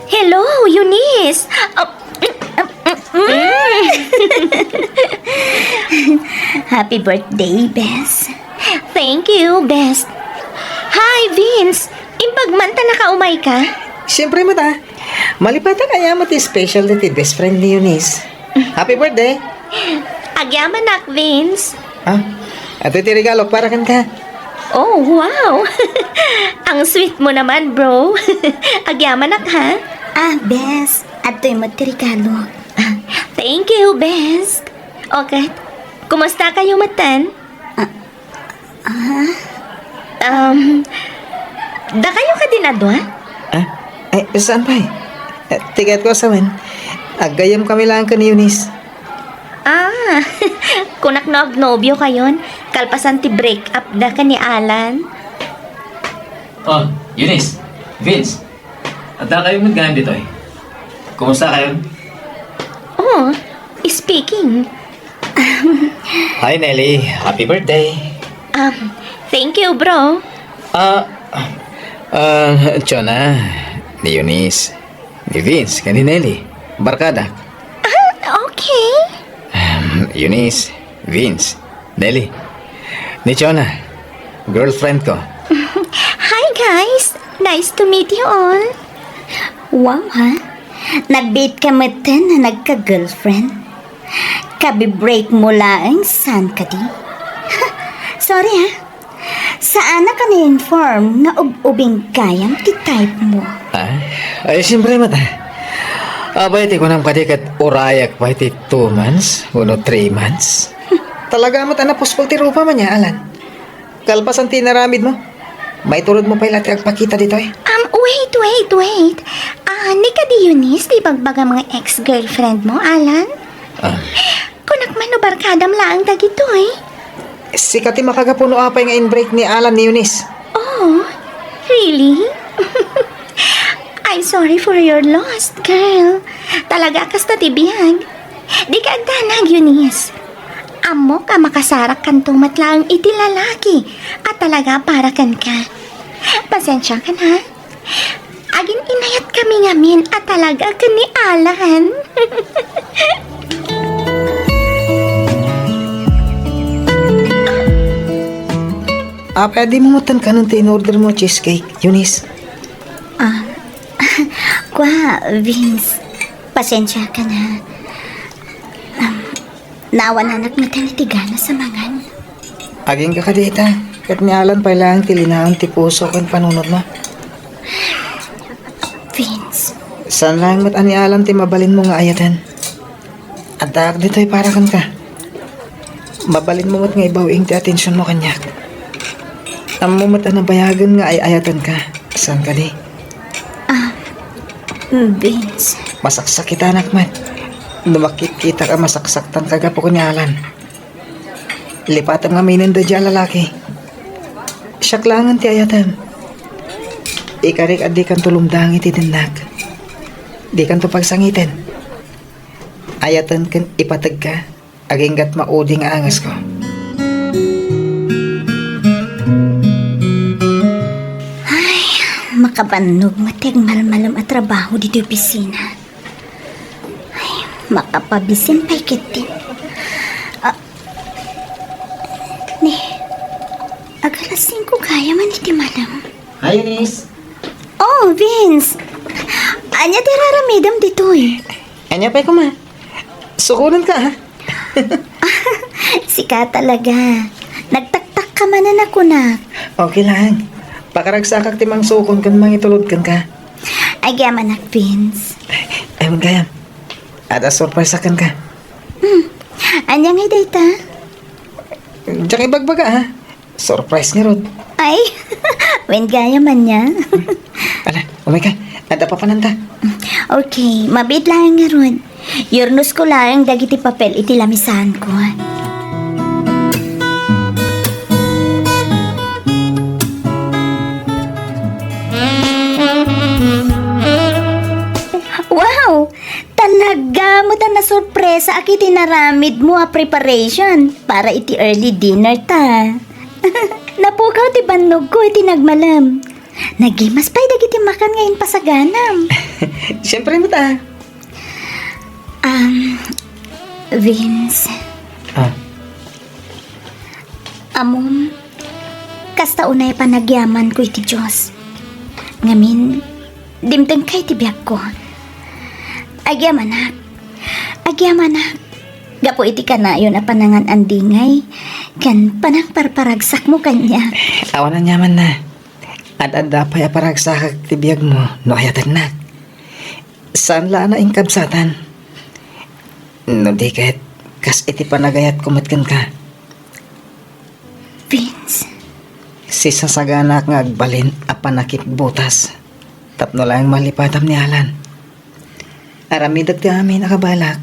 Hello, Eunice! Ah, mm. Happy birthday, Bes. Thank you, Bes. Hi, Vince! Imbag man ta nakaumayka? Siyempre met a. Malipatak aya met ti special day ti best friend ni Eunice. Happy birthday! Agyamanak, Vince. Ah, atoy ti regalok para kenka. Oh, wow! Ang sweet mo naman, bro. Agyamanak, ha? Ah, Bes, atoy met ti regalok. Ah, thank you, Bes. Okay, kumusta kayo metten? Ah, Ah? Um, dakayo kadin a dua? Ah? Ay, saan pay? Eh, ti kayatko a sawen, aggayyemkami laeng ken ni Eunice. Ah, kunak no agnobiokayon, kalpasan ti break up da ken ni Alan. Oh, Eunice, Vince, adda kayo met gayam ditoy. Kumusta kayo? Oh, speaking. Hi, Nelly. Happy birthday. Um, thank you, bro. Ah, ah, Jonah, ni Eunice, ni Vince, ken ni Nelly. Barkada. Ah, okay. Um, Eunice, Vince, Nelly, ni Jonah, girlfriend ko. Hi, guys. Nice to meet you all. Wow, ha? Nagbiit ka metten a nagka-girlfriend? Kabi-break mo laeng saan kadi? Sorry, ha? Saanak a na-inform nga ub-ubing gayam ti type mo. Ah? Ay, siyempre, mata. Apay ti kunam kadi ket urayak pay ti two months wenno three months? Talaga met a napuspol ti rupam ania, Alan. Kalpasan ti inaramidmo, maiturod mo pay la ti agpakita ditoy. Um, wait, wait, wait. Ah, ni kadi Eunice ti ibagbagam nga ex-girlfriend mo, Alan? Ah. Kunak man no barkadam laeng dagitoy. Sika ti makagapu no apay nga in-break ni Alan ni Eunice. Oh, really? I'm sorry for your loss, girl. Talaga a kasta ti biag. Dika agdanag, Eunice. Ammok a makasarak kanto met laeng iti lalaki a talaga a para kenka. Pasensiakan, ha? Agin-inayat kami ngamin a talaga ken ni Alan. Apay a dimo met kanon ti in-order mo a cheesecake, Eunice? Ah, kua, Vince. Pasensya ka na. Um, naawananak met iti gana sa mangan. Agingga kadi ita, ket ni Alan pay laeng ti linaon ti puso ken panunotmo. Vince. Saan laeng met a ni Alan ti mabalinmo nga ayaten. Addaak ditoy para kenka. Mabalinmo met nga ibaw-ing ti atensionmo kaniak. Ammo met a nabayagen nga ay-ayatenka. Saan kadi? Ah, Vince. Masaksakitanak met no makitkitak a masaksaktanka gapu ken ni Alan. Lipatem ngaminen daydiay a lalaki. Siak laengen ti ayatem. Ikarik a dikanto lumdangi ti dennak. Dikanto pagsangiten. Ayaten ken ipategka, aginggat maudi nga angesko. Ay, makabannog met ti agmalmalem a trabaho ditoy opisina. Ay, makapabisin pay ketdi. Ah, ni, agalas singko gayam iti malem. Hi, Eunice. Oh, Vince. Ania ti raramidem ditoy? Ania pay koma? Sukonenka, ha? Sika talaga. Nagtaktakka manen a kunak. Okay lang. Pakaragsakak ti mangsukon ken mangitulod kenka. Agyamanak, Vince. Ay, gayam. Adda surprise kenka. Hmm. Ania ngay dayta? Diak ibagbaga, ha? Surprise ngarud. Ay, wen gayam ania. Ala, umayka. Adda papananta. Okay, mabiit laeng ngarud. Yurnosko laeng dagiti papel iti lamisaanko. Wow! Talaga met a nasurpresaak iti naramidmo a preparation para iti early dinner ta. Napukaw ti bannogko iti nagmalem. Nagimas pay dagiti makan nga impasaganam. Siyempre met a. Um, Vince. Ah. Ammom, kasta unay a panagyamanko iti Dios. Ngamin, dimtengka iti biagko. Agyamanak. Agyamanak. Gapu iti kanayon a panangan-andingay, ken panangparparagsakmo kaniak. Awan aniamanna. Ad-adda pay a paragsakak ti biagmo no ayatennak. Saan la a nainkabsatan. No di ket, kas iti panagayatko met kenka. Vince. Sisasaganaak nga agbalin a panakipbutas tapno laeng malipatam ni Alan. Aramidek ti amin a kabalak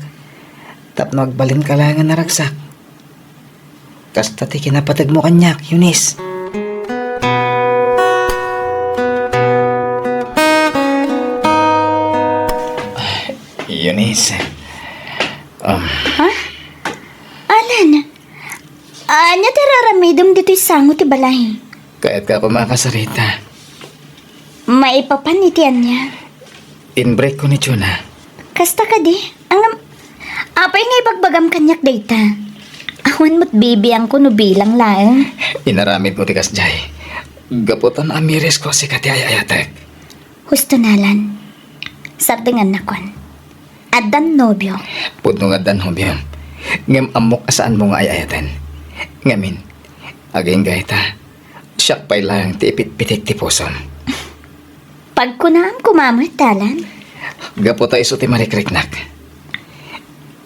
tapno agbalinka laeng a naragsak. Kasta ti kinapategmo kaniak, Eunice. Eunice. Um. Ha? Alan, ania ti raramidem ditoy sango ti balay? Kayatka koma a kasarita. Maipapan iti ania? In-break ko ni Chona. Kasta kadi? Ngem, apay nga ibagbagam kaniak dayta? Awan met bibiangko no bilang laeng. Inaramidmo ti kasdiay. Gapu ta naamiresko a sika ti ay-ayatek. Husto, Alan. Sardengannakon. Addan nobio. Pudno nga addan nobio. Ngem ammok a saanmo nga ay-ayaten. Ngamin, agingga ita. Siak pay laeng ti ipitpitik ti pusom. Pagkunaam koma met, Alan. Gapu ta isu ti marikriknak.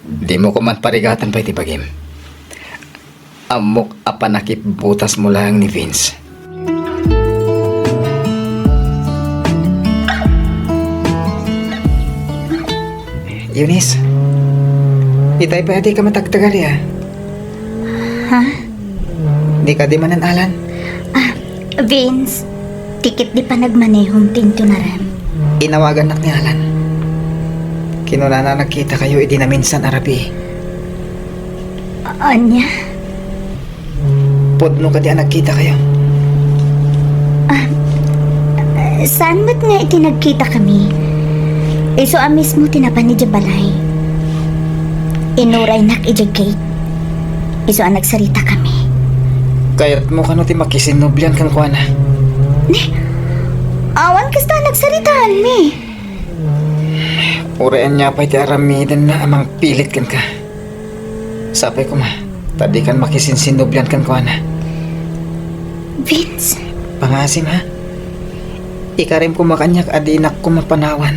Dimo koman parigaten pay ti bagim. Ammok a panakipbutasmo laeng ni Vince. Eunice, itay pay a dika matagtagali, a? Ha? Dika di manen Alan? Ah, Vince, ti ket di panagmanehom ti intunaram. Inawagannak ni Alan. Kinunana a nagkitakayo idi naminsan a rabii. A-, ania? Pudno kadi a nagkitakayo? Ah, Saan met nga iti nagkitakami? Isu a mismo ti napan idiay balay. Inuraynak idiay gate. Isu a nagsaritakami. Kayatmo kano ti makisinnobian kenkuana? Ne? Awan kasta a nagsaritaanmi. Uray ania pay ti aramidenna a mangpilit kenka. Sapay koma, ta dikan makisinsinnobian kenkuana. Vince. Pangaasim, ha? Ikarim koma kaniak a dinak koma panawan.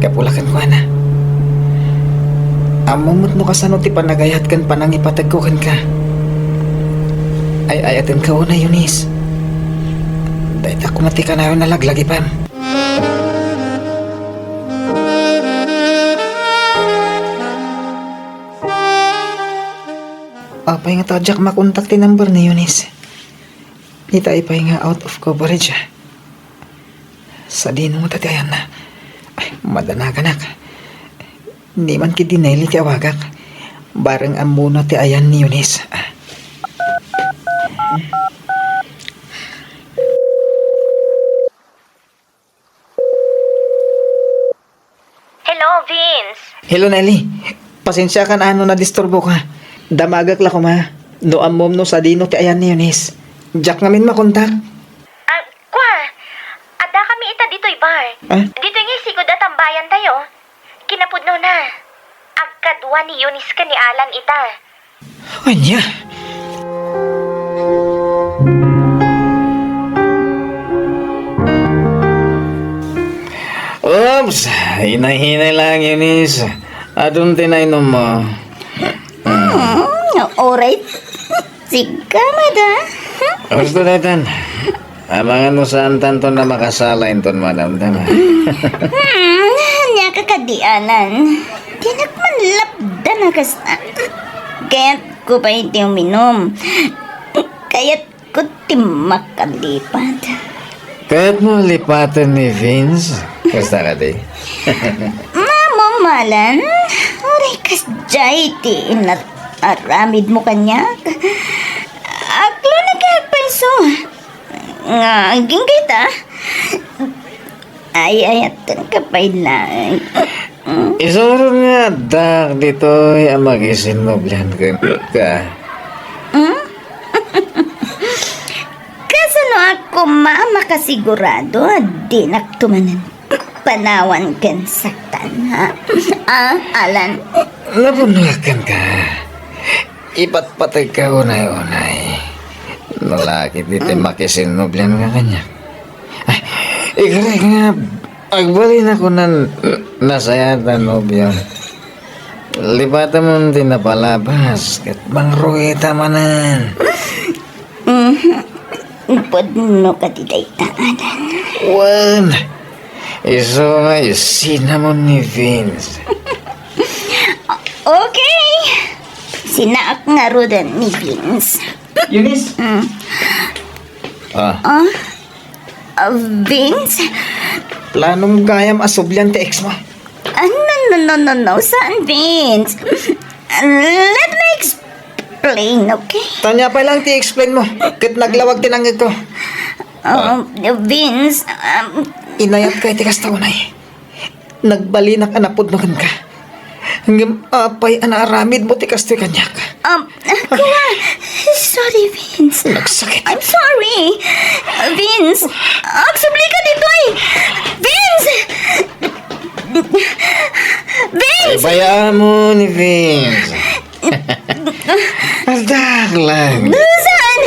Gapu la kenkuana. Ammom met no kasano ti panagayat ken panangipategko kenka. Ay-ayatenka unay, Eunice. Dayta koma ti kanayon a laglagipem. Apay nga ta diak makontak ti number ni Eunice? Ita ipay nga out of coverage, ah. Sadino ngata ti ayanna? Ay, madanaganak. Ni man ket ni Nelly ti awagak. Bareng ammono ti ayan ni Eunice. Ah. Hello, Vince. Hello, Nelly. Pasensiakan a no nadisturboka. Damagek la koma. No ammom no sadino ti ayan ni Eunice. Diak ngamin makontak. Ah, kua, adda kami ita ditoy bar. Ah? Ditoy nga sigud a tambayantayo. Kinapudnona, agkadua ni Eunice ken ni Alan ita. Ania? Oops, hinay-hinay lang, Eunice. Adun ti nainom mo? Hmm, alright. Sika, mada. Gusto daytan. Amangan no saantanto a makasala inton madamdama. Hmm, ania ka kadi, Alan? Dinak man lapdan a kasta. Kayatko pay ti uminom. Kayatko ti makalipat. Kayatmo lipaten ni Vince? Kasta kadi? Mamo, Alan. Uray kasdiay ti inat-, aramidmo kaniak. Aklonekak pay isu. Nga, agingga ita. Ay-ayatenka pay laeng. Isu ngarud nga addak ditoy a makisinnobian kenka. Hmm? Kasanoak koma a makasigurado a dinakto manen panawan ken saktan, ha? Ah, Alan? Napunoak kenka. Ipatpategka unay-unay. No la ketdi ti makisinnobianka kaniak. Ay, ikarek nga agbalinak kunan nasayaat a nobio. Lipatemon ti napalabas ket mangrugita manen. Mhm. Pudno kadi dayta, Alan? Wen, isu nga isinamon ni Vince. Okay. Sinaak ngaruden ni Vince. Eunice? Mm. Ah. Ah, ah, Vince? Planom gayam a sublian ti ex mo? Ah, no, no, no, no, no. Saan, Vince? Let me explain, okay? Ania pay laeng ti explain mo? Ket naglawag ti nangngegko. Ah, Vince, um, inayatka iti kasta unay. Nagbalinak a napudno kenka. Ngem apay a naaramidmo ti kastoy kaniak? Um, kua, sorry, Vince. Nagsakit. I'm sorry. Vince, agsubli ka ditoy. Vince! Vince! Ay, baybayaam ni Vince. Addak lang. Saan?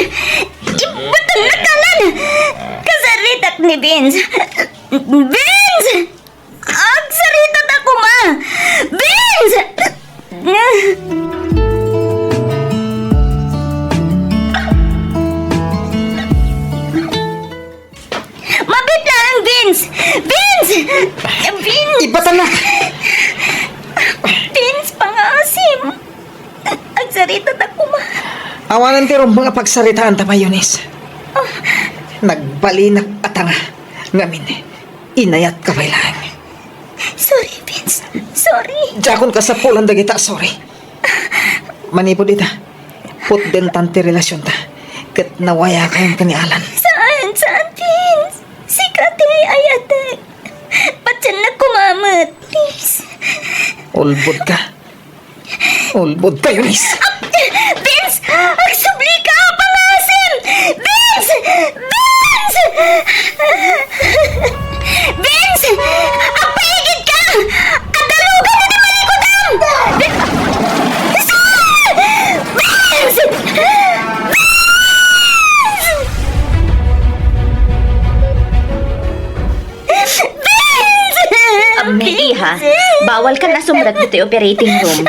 Ibatannak, Alan! Kasaritak ni Vince. Vince! Agsarita ta koma! Vince! Mabiit laeng, Vince! Vince! Vince! Ibatannak! Vince, pangaasim! Agsarita ta koma. Awanen ti rumbeng a pagsaritaanta pay, Eunice. Oh. Nagbalinak a tanga. Ngamin, inayatka pay laeng. Sorry, Vince. Sorry. Diakon kasapulan dagita a sorry. Manipud ita, putdentan ti relasionta. Ket nawayakayon ken ni Alan. Saan? Saan, Vince? Sik-, Kati ay ayatek. Patiennak koma met, please. Ulbod ka. Ulbod ka, Eunice. Vince! Agsubli ka! Pangasim! Vince! Vince! Vince! Agpaigid ka! Adalugan iti malikudam! Vince! Vince! Amen, iha. Bawal ka na sumrek ditoy operating room.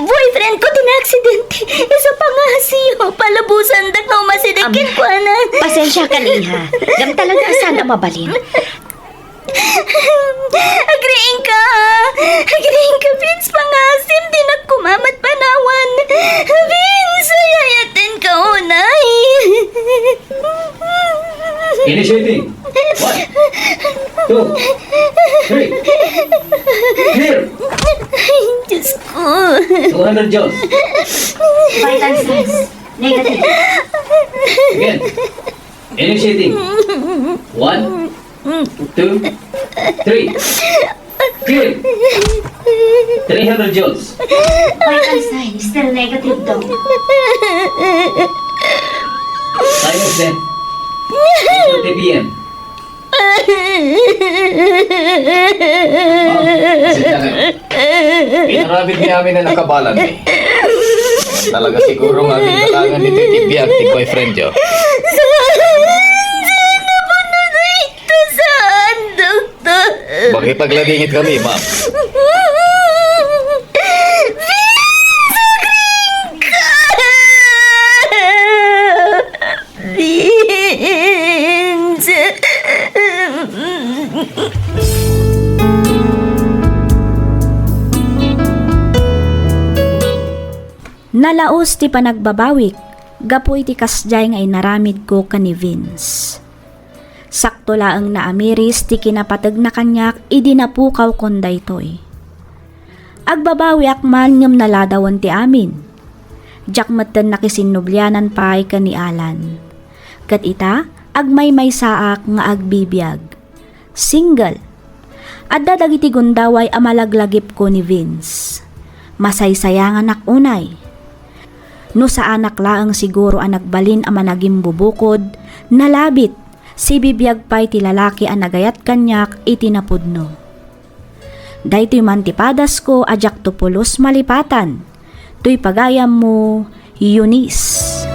Boyfriend ko ti naaksidente. Isu pangasiyo. Palubosandak no umasideg kenkuana. Pasensiakan, iha. Ngem talaga saan a mabalin? Agriingka! Agriingka, Vince, pangasim, dinak koma met panawan. Vince, ay-ayatenka unay. Initiating. One, two, three. Clear. Ay, Diyos ko. Two hundred joules. Vital signs. Negative. Again. Initiating. One, two, three. Clear. Three hundred joules. Vital signs still negative, Doc. Time of death, eight thirty P M. Ma'am, pasensya kayo. Inaramid ni amin a nakabalan, eh. Talaga siguro nga aginggalangan ditoy ti biag ti boyfriend yo. Saan? Saan na po na ito? Saan, doktor? Makipagladingit kami, ma'am. Vince, agriingka! Vince! Nalaus ti panagbabawik gapu iti kasdiay nga inaramidko ken ni Vince. Sakto laeng naamiris ti kinapategna kaniak idi napukawkon daytoy. Agbabawiak man ngem naladawen ti amin. Diak metten nakisinnublianan pay ken ni Alan. Ket ita, agmaymaysaak nga agbibiag. Single. Adda dagiti gundaway a malaglagipko ni Vince. Masaysayanganak unay. No saanak laeng siguro a nagbalin a managimbubukod, nalabit, sibibiag pay ti lalaki a nagayat kaniak iti napudno. Daytoy man ti padasko a diakto pulos malipatan. Toy pagayammo, Eunice.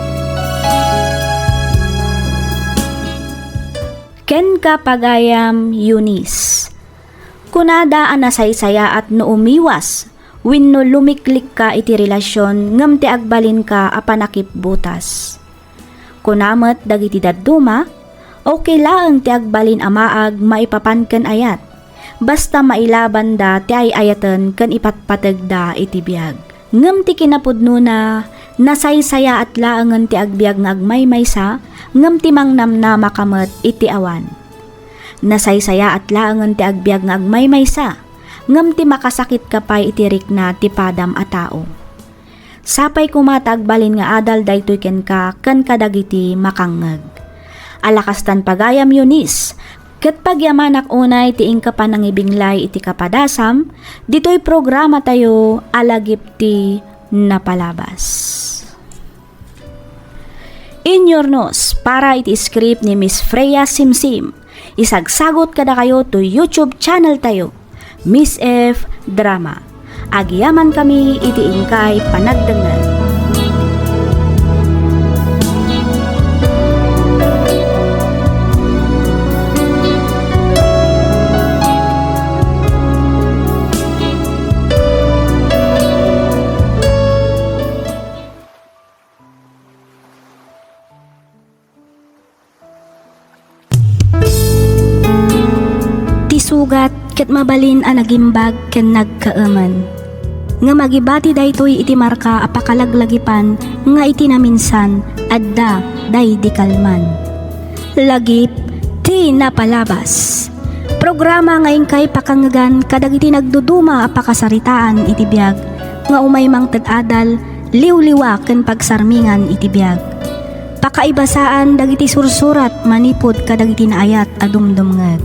Kenka, pagayam Eunice. Kunada a nasaysayaat no umiwas wenno lumiklikka iti relasion ngem ti agbalinka a panakipbutas. Kuna met dagiti dadduma, okay laeng ti agbalin a maag maipapan ken ayat, basta mailabanda ti ay-ayaten ken ipatpategda iti biag. Ngem ti kinapudnona, nasaysayaat laengen ti agbiag nga agmaymaysa, ngem ti mangnamnamaka met iti awan. Nasaysayaat laengen ti agbiag nga agmaymaysa, ngem ti makasakitka pay iti rikna ti padam a tao. Sapay koma ta agbalin nga adal daytoy kenka ken kadagiti makangngeg. Ala kastan pagayam Eunice, ket pagyamanak unay ti inka panangibinglay iti kapadasam, ditoy programatayo a Lagip ti Napalabas. Inyurnos para iti script ni Miss Freya Simsim. Isagsagot kadakayo to YouTube channel tayo, Miss F Drama. Agyamankami iti inkay panagdengngeg. Ti sugat ket mabalin a nagimbag ken nagkaemen. Ngem agibati daytoy iti marka a pakalaglagipan nga iti naminsan adda daydi kalman. Lagip ti Napalabas. Programa nga inkay pakangngegan kadagiti nagduduma a pakasaritaan iti biag nga umay mangted adal, liwliwa ken pagsarmingan iti biag. Kaibasaan dagiti sursurat manipud kadagiti naayat a dumdumngeg.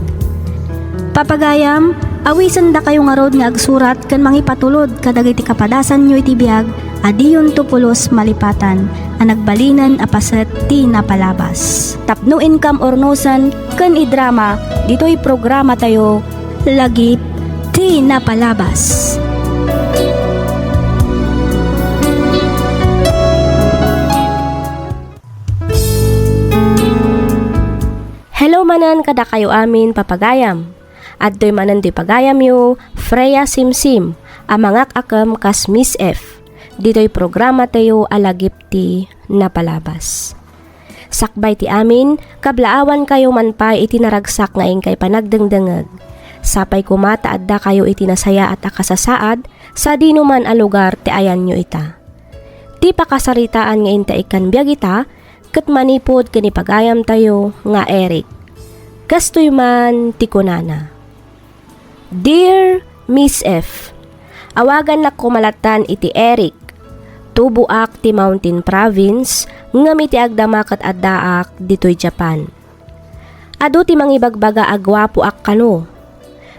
Papagayam, awisendakayo ngarud nga agsurat ken mangipatulod kadagiti kapadasanyo iti biag a diyonto pulos malipatan a nagbalinen a paset ti napalabas. Tapno inkam urnosen ken idrama ditoy programatayo, Lagip ti Napalabas. Hello manen kadakayo amin, papagayam. Adtoy manen ti pagayamyo, Freya Simsim, a mangak-akem kas Miss F, ditoy programatayo a Lagip ti Napalabas. Sakbay ti amin, kablaawankayo man pay iti naragsak nga inkay panagdengdengeg. Sapay koma ta addakayo iti nasayaat a kasasaad, sadino man a lugar ti ayanyo ita. Ti pakasaritaan nga inta ikkan biag ita, ket manipud ken ni pagayamtayo nga Eric. Kastoy man ti kunana, Dear Miss F, awagannak koma lattan iti Eric. Tuboak ti Mountain Province, ngem iti agdama ket addaak ditoy Japan. Adu ti mangibagbaga a guapoak kano.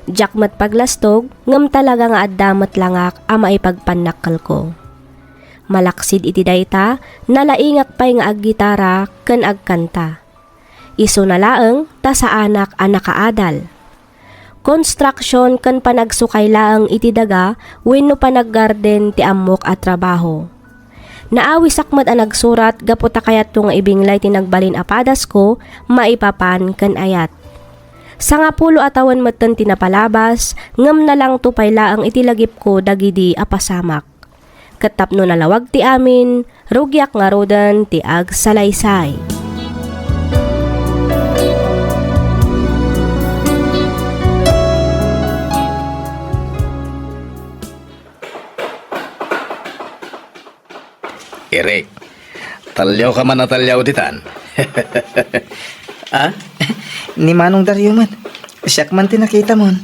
Diak met paglastog, ngem talaga nga adda met langak a maipagpannakkelko. Malaksid iti dayta, nalaingak pay nga aggitara ken agkanta. Isuna laeng ta saanak a nakaadal. Construction ken panagsukay laeng iti daga wenno panaggarden ti ammok a trabaho. Naawisak met a nagsurat gapu ta kayatko nga ibinglay ti nagbalin a padasko maipapan ken ayat. Sangapulo a tawen metten ti napalabas, ngem nalangto pay laeng iti lagipko dagidi a pasamak. Ket tapno nalawag ti amin, rugiak ngaruden ti agsalaysay. Eric, talliaw ka man a talliaw ditan. Ah? Ni Manong Dario met. Siak man ti nakitamon.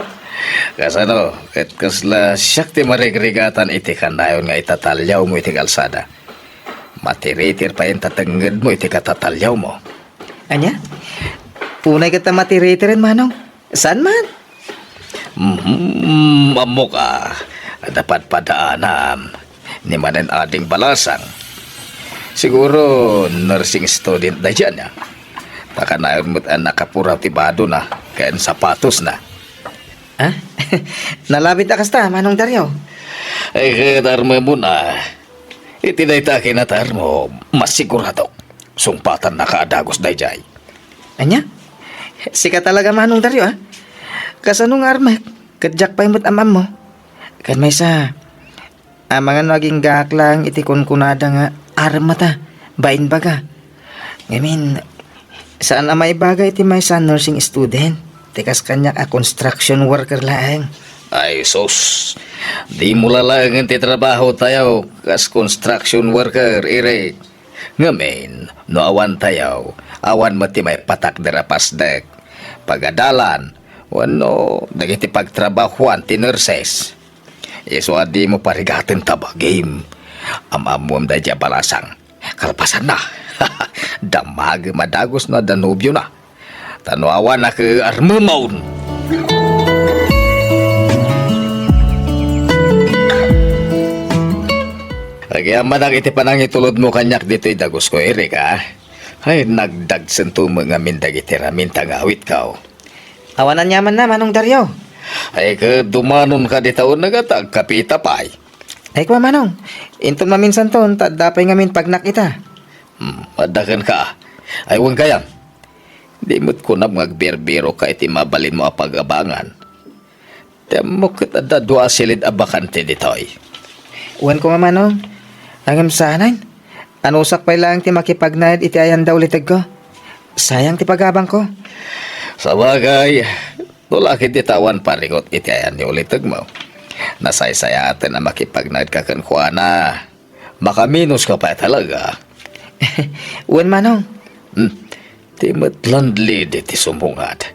Kasano, ket kasla siak ti marigrigatan iti kanayon nga itatalliawmo iti kalsada? Matiritir pay inta tengngedmo iti katatalliawmo. Ania? Unay ket ta matiritiren, Manong. Saan man? Mhm, ammok a, napadpadaanam ni manen ading balasang. Siguro nursing student daydiay ania. Ta kanayon met a nakapuraw ti badona ken sapatosna. Ha? Nalabit a kasta, Manong Dario? Ay, ket armemon a, iti dayta a kinataermo, masiguradok. Sungpatannaka a dagus daydiay. Ania? Sika talaga, Manong Dario, a? Kasano nga armek? Ket diak pay met am-ammo. Ken maysa, amangan no aginggaak laeng iti kunkunada nga armeta, bainbaga. Ngamin, saan a maibaga iti maysa a nursing student, ti kas kaniak a construction worker laeng. Ay, sus! Dimo lalaengen ti trabahotayo kas construction worker, Eric. Ngamin, no awantayo, awan met ti maipatakder a pasdek, pagadalan, wenno dagiti pagtrabahoan ti nurses. Isu a dimo parigaten ta bagim. Am-ammom daydiay a balasang. Kalpasanna, dammagem a dagus no adda nobiona. Ta no awan a ket armemon. Agyamanak iti panangitulodmo kaniak ditoy dagusko, Eric, a. Ay, nagdagsento met ngamin dagiti raminta nga awitko. Awan aniamanna, Manong Dario. Ay, ket dumanonka dita uneg a ta agkapita pay. Ay, kua, Manong. Inton maminsanton, ta adda pay ngamin pagnak ita. Hmm, adda kenka. Ay, wen gayam. Di met kunam nga agbirbirokka iti mabalinmo a pagabangan. Ti ammok ket adda dua a silid a bakante ditoy. Wen koma, Manong. Ngem saanen. Anusak pay laeng ti makipagnaed iti ayanda ulitegko. Sayang ti pagabangko. Sabagay, no la ket dita awan paringot iti ayan ni ulitegmo, nasaysayaaten a makipagnaedka kenkuana. Makaminuska pay talaga. Wen, Manong. Hmm. Ti met landlady ti sumungad.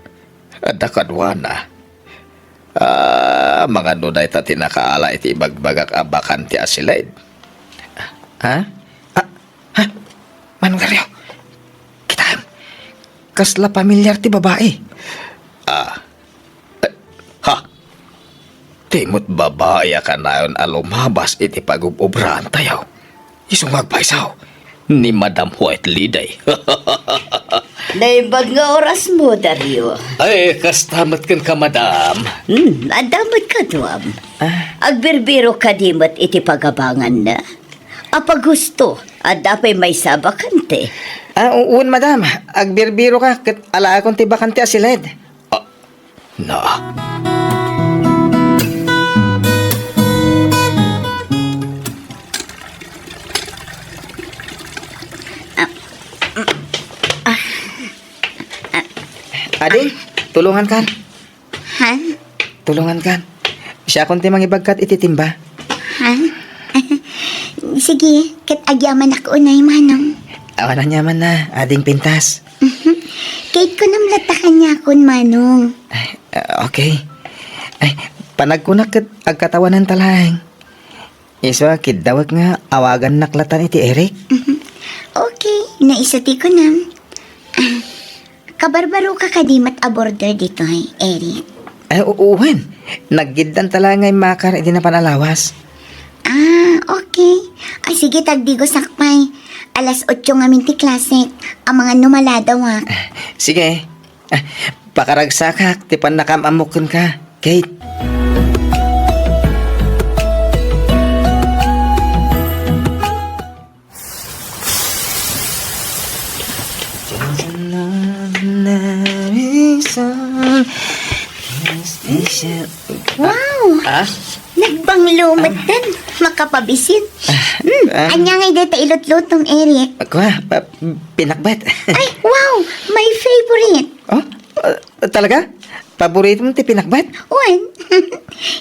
Adda kaduana. Ah, amangan no dayta ti nakaala iti ibagbagak a bakante a silid. Ha? Ah, ha? Manong Dario, kasla pamilyar ti babai. Ah. Eh, ha? Ti met babai a kanayon a lumabas iti pagub-obraantayo. Isu nga agpayso, ni Madam White Lady. Naimbag nga orasmo, Dario. Ay, kasta met kenka, Madam. Hmm, adda met kaduam. Ah. Agbirbiro kadi met iti pagabanganna? Apaghusto, adda pay maysa a bakante? Ah, u-, wen, Madam. Agbirbiro ka, ket alaekon ti bakante a siled. Ah, na. Ah, mm, ah, ah. Ading, tulongan kan. Ha? Tulongan kan. Siakon ti mangibagkat iti timba. Ha? Sige, ket agyamanak unay, Manong. Awan aniamanna, ading pintas. Mhm. Ket kunam latta kaniakon, Manong. Ay, ah, okay. Ay, panagkunak ket agkatawanan ta laeng. Isu a kiddawek nga awagannak latan iti Eric. Mhm. Okay, no isu ti kunam. Ah, kabarbaro ka kadi met a border ditoy, Eric? Ay, u-, wen. Naggiddan ta laeng nga immakar idi napan a lawas. Ah, okay. Ay, sige, tagdigosak pay. Alas otso ngamin ti klasek. Amangan no maladawak. Ah, sige. Ah, pakaragsakak ti pannakaam-ammok kenka, Kate. Wow! Ah? Nagbanglo met den, makapabisin. Ah, hmm, ah. Ania ngay dayta ilutlutom, Eric? Kua, pa-, pinakbet. Ay, wow! My favorite! Oh? Ah, talaga? Paborito mo ti pinakbet? Wen.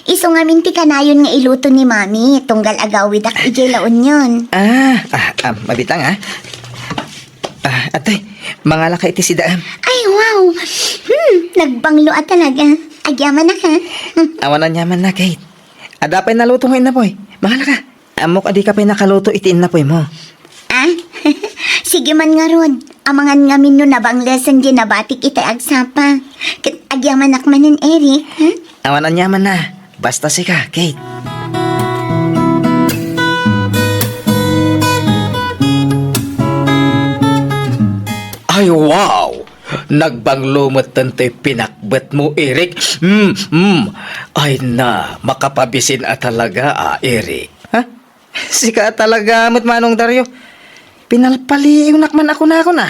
Isu ngamin ti kanayon nga iluto ni Mami, tunggal agawidak idiay La Union. Ah, ah, ah, mabitang, ah. Ah, atoy, mangalaka iti sidaam. Ay, wow! Hmm, nagbanglo a talaga. Agyamanak, ha? Awan aniamanna, Kate. Adda pay naluto nga innapoy. Mangalaka. Ammok a dika pay nakaluto iti innapoymo. Ah? Sige man ngarud. Amangan ngamin no nabanglesen diay nabatik itay agsapa. Ket agyamanak manen, Eric, ha? Awan aniamanna. Basta sika, Kate. Ay, wow! Nagbanglo metten toy pinakbetmo, Eric. Mm, mm. Ay na, makapabisin a talaga, a, Eric. Ha? Sika a talaga met, Manong Dario. Pinalpaliiwnak man a kunakon, a.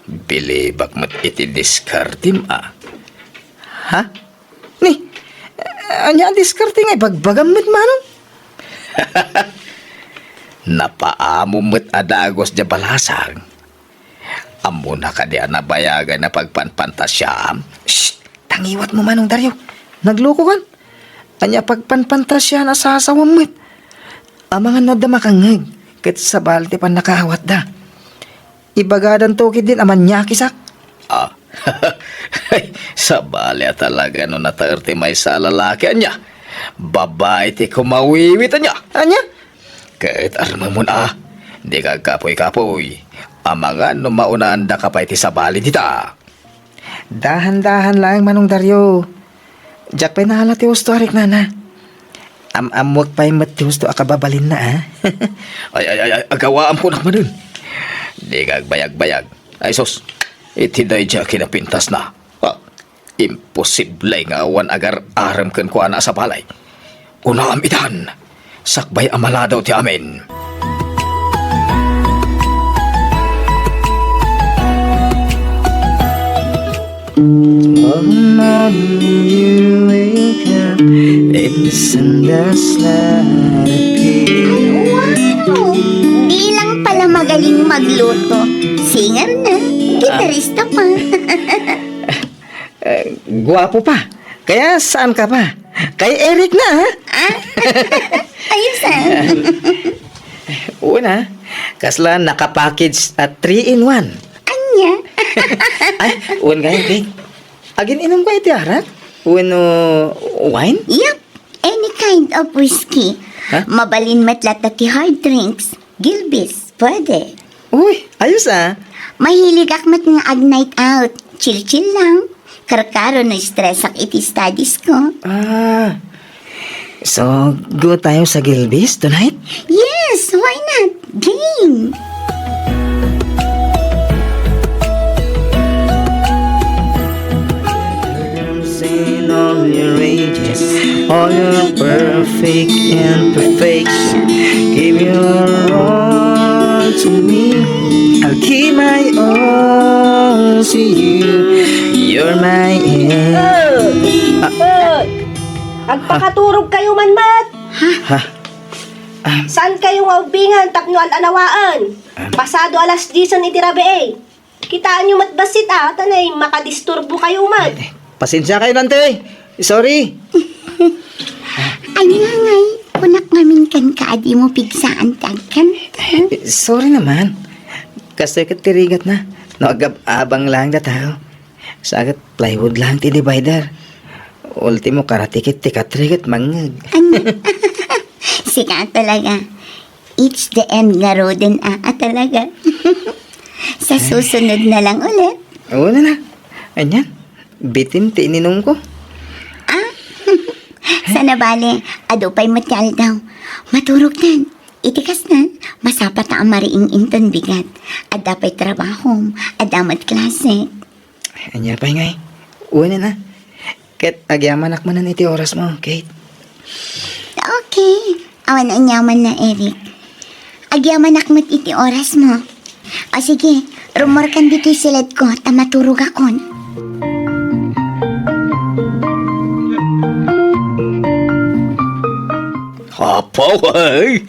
Bilibak met iti diskartem, a. Ha? Ni, ania a diskarte nga ibagbagam met, Manong? Napaamom met a dagus diay balasang. Ammona kadi a nabayagan a pagpanpantasiaam? Shh! Tangiwatmo, Manong Dario. Naglukokan. Ania pagpanpantasiaan a sasawem met? Amangan no adda makangngeg, ket sabali ti pannakaawatda. Ibagadanto ketdin a maniakisak. Ah. Sabali a talaga no nataer ti maysa a lalaki, ania? Babai ti kumawiwit, ania? Ania? Ket armemon a, dika agkapuy-kapuy. Amangan no maunaandaka pay ti sabali dita. Dahan-dahan laeng, Manong Dario. Diak pay naala ti husto a riknana. Am-ammoek pay met ti husto a kababalinna, a. Ay, ay, ay, ay, agawaam kunak manen. Dika agbayagbayag. Ay, sus. Iti daydiay a kinapintasna. Ah, imposible nga awan agar-arem kenkuana a sabali. Unaam itan, sakbay a maladaw ti amin. Oh, morning you wake up, and the sun does not appear. Ay, wow! Di lang pala magaling magluto. Singer na, gitarista pa. Eh, guwapo pa. Kaya saan ka pa? Kay Eric na, ha? Ah? Ayos, ah. Oo na. Kasla naka-package a three-in-one. Ania? Ay, wen gayam, Kate. Agin-inom ka iti arak? Wenno wine? Yep. Any kind of whiskey. Ha? Mabalin met latta ti hard drinks. Gilbis, pwede. Uy, ayos, ah. Mahiligak met nga ag-night out. Chill-chill lang. Karkaro no stress ak iti studies ko. Ah. So, go tayo sa Gilbis tonight? Yes, why not? Game! Sing all your ages, all your perfect imperfection. Give your all to me. I'll give my all to you. You're my end. Hoy! Agpakaturog kayo man met! Ha? Saan kayo nga ubbingan tapno al-anawaan? Pasado alas diesen iti rabii. Kitaenyo met bassit a, ta nay makadisturbo kayo met. Eh, pasensia kayo, Nante. Sorry. Ania ngay, kunak ngamin kenka a dimo pigsaan ti agkanta. Eh, sorry naman. Kastoy ket ti rigatna. No, agab-abang lang da tao. Sa ket plywood lang ti divider. Ultimo, karatikit ti katri ket mangngeg. Ania? Sika talaga. It's the end ngaruden a, a talaga. Sa susunod na lang ulit. Oo na na. Anian? Bitin ti ininumko. Ah? Sana bale, adu pay met ti aldaw. Maturogtan. Iti kasta, masapata a mariing inton bigat. Adda pay trabahom, adda met klase. Ania pay ngay? Wen na. Ket agyamanak manen iti orasmo, Kate. Okay. Awan aniamanna, Eric. Agyamanak met iti orasmo. O sige, rummuarkan ditoy siledko ta maturogakon. Apo, ay!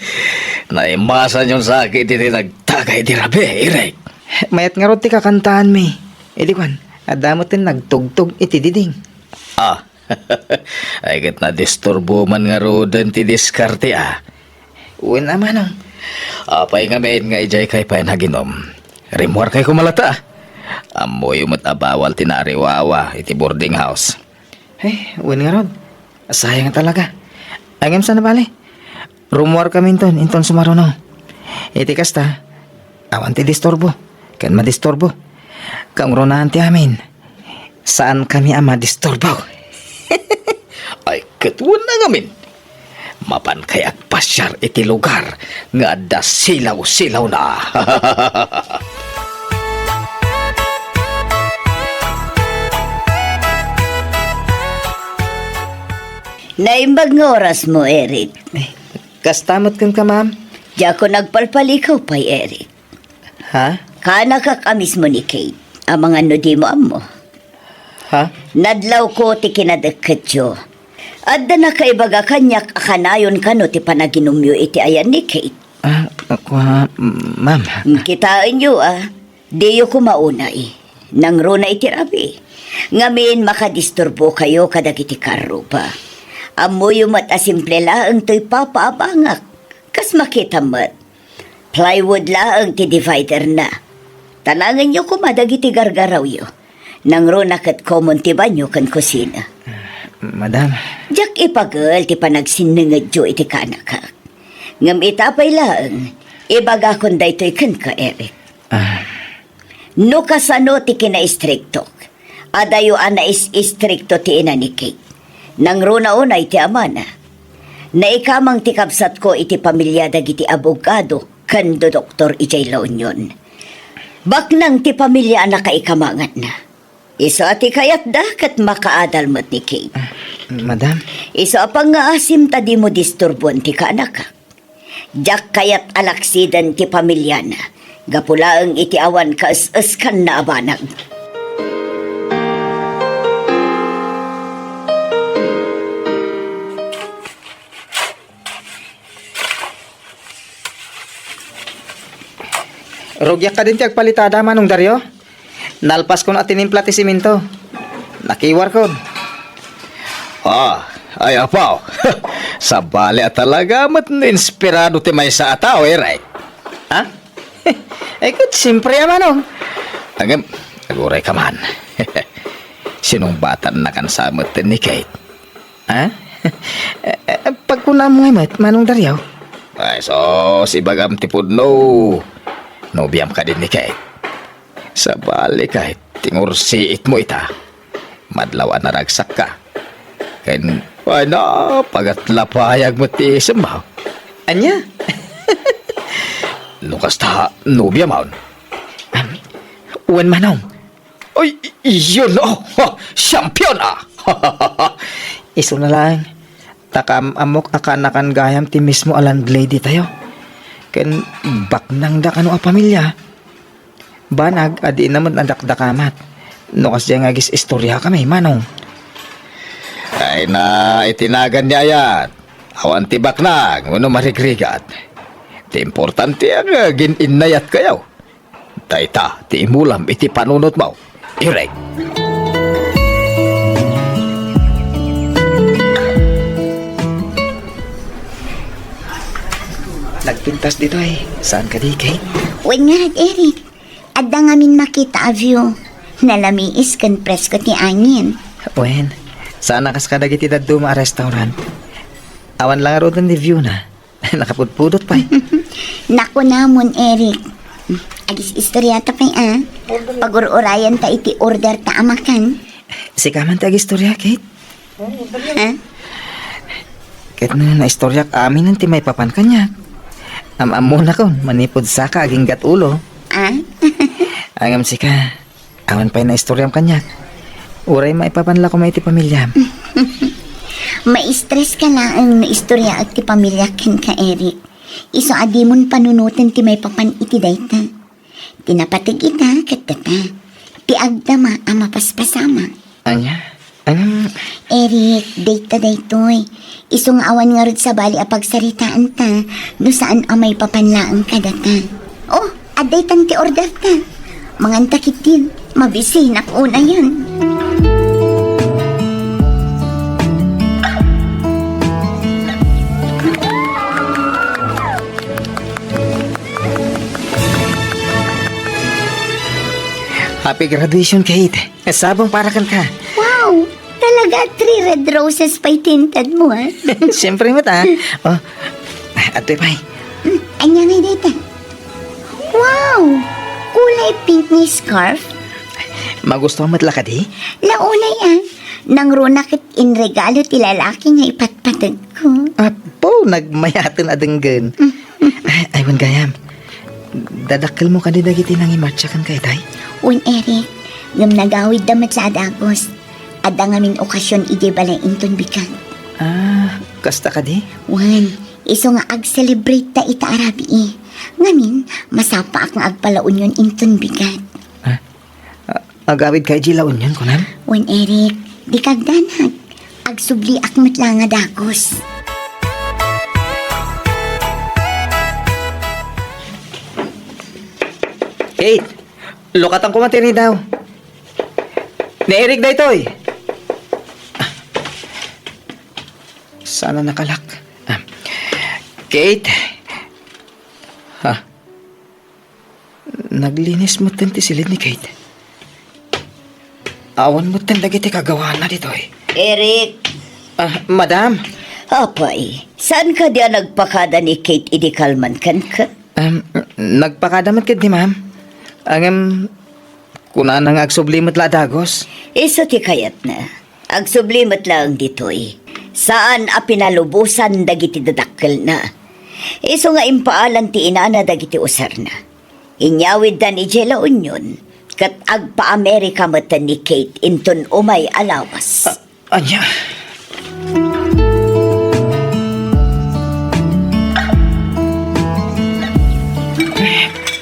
Naimasanyon sa akin iti nagtagay ti rabii, Eric. Mayat ngarud ti kakantaanmi. Idi kuan, adda met ti nagtugtog iti diding. Ah, ay ket nadisturbo man ngaruden ti diskarte, ah. Wen a manong. Apay ngamin nga idiay kay pay naginom? Rimmuarkay koma latta. Ammoyo met a bawal ti naariwawa iti boarding house. Eh, wen ngarud. Sayang talaga. Ay, ngem saan a bale? Rummuarkaminton inton sumaruno. Iti kasta, awan ti disturbo ken madisturbo. Kangrunaan ti amin, saankami a madisturbo. Ay, ket wen a ngamin. Mapankay agpasiar iti lugar nga adda silaw-silawna. Naimbag nga orasmo, Eric. Eh, kasta met kenka, ma'am? Diakon agpalpalikaw pay, Eric. Ha? Kaanakak a mismo ni Kate, amangan no dimo ammo. Ha? Nadlawko ti kinadekketyo. Adda nakaibaga kaniak a kanayon kano ti panaginumyo iti ayan ni Kate. Ah, kua, ma'am. Kitaenyo, ah. Diyo koma unay. Nangruna iti rabii. Ngamin, makadisturbokayo kadagiti karruba. Ammoyo met a simple laeng toy papaabangak. Kas makitam met, plywood laeng ti dividerna. Tanangenyo koma dagiti gargarawyo. Nangruna ket common ti banyo ken kusina. Madam. Diak ipagel ti panagsinningedyo iti kaanakak. Ngem ita pay laeng, ibagakon daytoy kenka, Eric. Ah. No kasano ti kinaistriktok, adayo a nais-istrikto ti ina ni Kate. Nangruna unay ti amana. Naikamang ti kabsatko iti pamilia dagiti abogado ken dodoktor idiay La Union. Baknang ti pamilia a nakaikamanganna. Isu a ti kayatda ket makaadal met ni Kate. Ah, madam. Isu a pangngaasim ta dimo disturboen ti kaanakak. Diak kayat a laksiden ti pamiliana, gapu laeng iti awan kaes-eskanna a banag. Rugiak kadin ti agpalitada, Manong Dario. Nalpaskon a tinimpla ti simento. Nakiwarkon. Ah, ay, apaw. Sabali a talaga met no inspirado ti maysa a tao, Eric. Ha? Ay, ket, siyempre, a manong. Ngem, aguray ka man. Sinungbatannakan sa met ni Kate. Ha? Eh, eh, pagkunam ngay met, Manong Dario? Ay, sus, ibagam ti pudno. Nobiam kadin ni Kate. Sabali kay, tingursiitmo ita. Madlaw a naragsakka. Ken, ay na, pagatlapayag met ti isemmo. Ania? No kasta, nobiamon? Am, wen, Manong. Ay, iyon, oh, ha, champion, ah. Isuna laeng, ta kaam-ammok a kaanakan gayam ti mismo a landlady tayo. Ken baknangda kano a pamilia. Banag a diinna met nadakdakamat. No kasdiay nga agis-istoriakami, Manong. Ay na, iti nagan ni ayat. Awan ti baknang wenno marigrigat. Ti importante nga agin-innayatkayo. Dayta ti imulam iti panunotmo, Eric. Nagpintas ditoy. Saan kadi, Kate? Wen nga, Eric. Adda ngamin makita a view. Nalamiis ken presko ti angin. Wen, saan a kas kadagiti dadduma a restaurant. Awan la ngaruden ti view na. Nakapudpudot pay. Nakunamon, Eric. Agis-istoriata pay, a. Pagur-urayanta iti orderta a makan. Sika man ti agistoria, Kate. Ha? Ket no naistoriak aminen ti maipapan kaniak. Am-ammonakon, manipud saka aginggat ulo. A? Ngem sika, awan pay naistoriam kaniak. Uray maipapan la koma iti pamiliam. Maistreska laeng no istoriaek ti pamiliak kenka, Eric. Isu a dimon panunoten ti maipapan iti dayta. Ti napateg ita ket data. Ti agdama a mapaspasamak. Ania? Ngem, Eric, dayta daytoy. Isu nga awan ngarud sabali a pagsaritaanta no saan a maipapan laeng kadata. Oh, adda itan ti orderta. Manganta ketdin. Mabisinak unayen. Happy graduation, Kate. Sabong para kenka. Wow! Talaga, three red roses pay ti intedmo, a. Siyempre met, a. Oh, adtoy pay. Mm, ania ngay dayta? Wow! Kulay pink nga scarf. Magustuhan met la kadi? Launay, a. Nangruna ket inregalo ti lalaki nga ipatpategko. Apo, nagmayaten a denggen. Mm. Ay, ay, wen gayam. Dadakkelmo kadi dagiti nangimartsa kenka itay? Wen, Eric, ngem nagawidda met la a dagus. Adda ngamin okasion idiay balay inton bigat. Ah, kasta kadi? Wen, isu nga ag-celebrate ta ita a rabii. Ngamin, masapaak nga agpalaunion inton bigat. Ah, ah, agawidka idiay La Union, kunam? Wen, Eric, dika agdanag. Agsubliak met la nga dagus. Kate, lukatan koma ti ridaw. Ni Eric daytoy. Saan a nakalak? Ah. Kate. Ha? Naglinis metten ti siled ni Kate. Awan metten dagiti kagawana ditoy. Eric! Ah, madam. Apay, saan kadi a nagpakada ni Kate idi kalman kenka? Um, nagpakada met ketdi, ma'am. Ngem, kunana nga agsubli met la a dagus. Isu ti kayatna. Agsubli met laeng ditoy. Saan a pinalubosan dagiti dadakkelna. Isu nga impaalan ti inana dagiti usarna. Inyawiddan idiay La Union, ket agpa-Amerika metten ni Kate inton umay a lawas. A-, ania?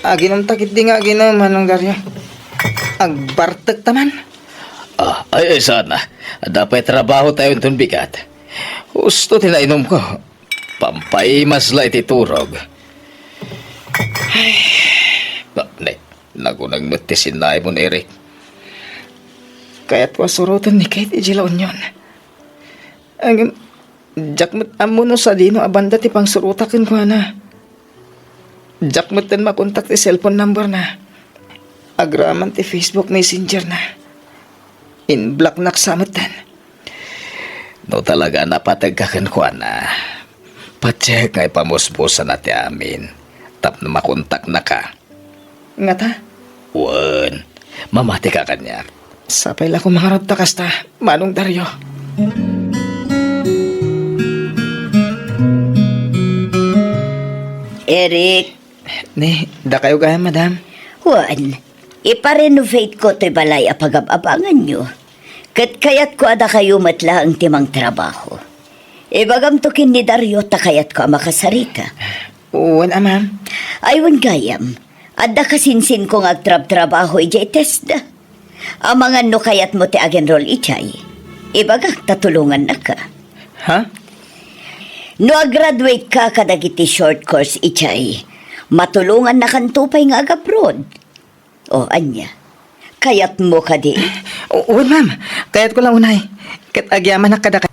Aginumta ketdi nga aginum, Manong Dario. Agbartekta man. Ah, ay, ay, saan a. Adda pay trabahotayo inton bigat. Husto ti nainumko. Pampaimas la iti turog. Ay, ba, ne, naguneg met ti sinnaimon, Eric. Kayatko a suroten ni Kate idiay La Union. Ngem, diak met ammo no sadino a banda ti pangsurotak kenkuana. Diak metten makontak ti cellphone number na. Agraman ti Facebook Messenger na. In-blocknak sa metten. No talaga a napategka kenkuana, patiek nga ipamusmusana ti amin tapno makontaknaka. Ngata? Wen, mamatika kaniak. Sapay la koma ngarud ta kasta, Manong Dario. Eric. Ni, dakayo gayam, madam? Wen, ipa-renovate ko toy balay a pagab-abanganyo. Ket kayatko a dakayo met laeng ti mangtrabaho. Ibagamto ken ni Dario ta kayatko a makasarita. Wen a, ma'am. Ay, wen gayam. Adda kasinsinko nga agtrabtrabaho idiay TESDA. Amangan no kayatmo ti ag-enroll idiay. Ibagak ta tulongannaka. Ha? No ag-graduateka kadagiti short course idiay, matulongannakanto pay nga ag-abroad. O, ania? Kayatmo kadi? O, wen, ma'am. Kayatko la unay. Ket agyamanak kadakayo.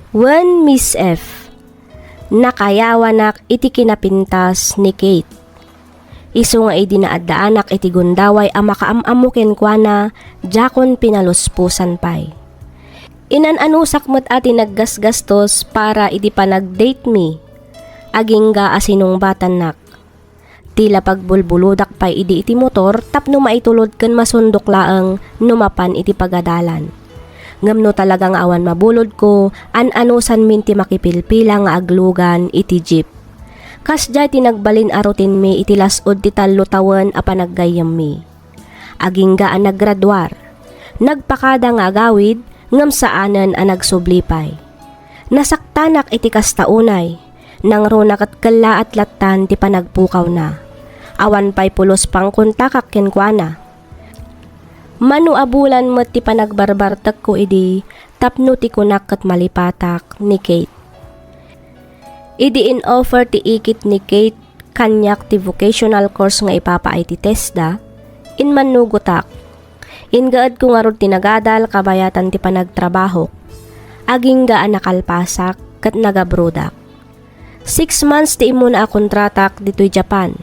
Wen, Miss F, nakayawanak iti kinapintas ni Kate. Isu nga idi naaddaanak iti gundaway a makaam-ammo kenkuana, diakon pinalusposan pay. Inan-anusak met a ti naggasgastos para iti panag-date mi. Agingga a sinungbatannak. Ti la pagbulbuludak pay idi iti motor tapno maitulod ken masundok laeng no mapan iti pagadalan. Ngem no talaga nga awan mabulodko, an-anusanmin ti makipilpila nga aglugan iti jeep. Kasdiay ti nagbalin a rutinmi iti las-ud ti tallo tawen a panaggayyemmi. Agingga a naggraduar. Nagpakada nga agawid, ngem saanen a nagsubli pay. Nasaktanak iti kasta unay. Nangruna ket kellaat lattan ti panagpukawna. Awan pay pulos pangkontakak kenkuana. Mano a bulan met ti panagbarbartekko idi tapno ti kunak ket malipatak ni Kate. Idi in-offer ti ikit ni Kate kaniak ti vocational course nga ipapaay ti TESDA, immannugotak. Ingaedko ngarud ti nagadal kabayatan ti panagtrabahok. Agingga a nakalpasak ket nagabrodak. Six months ti immuna a kontratak ditoy Japan.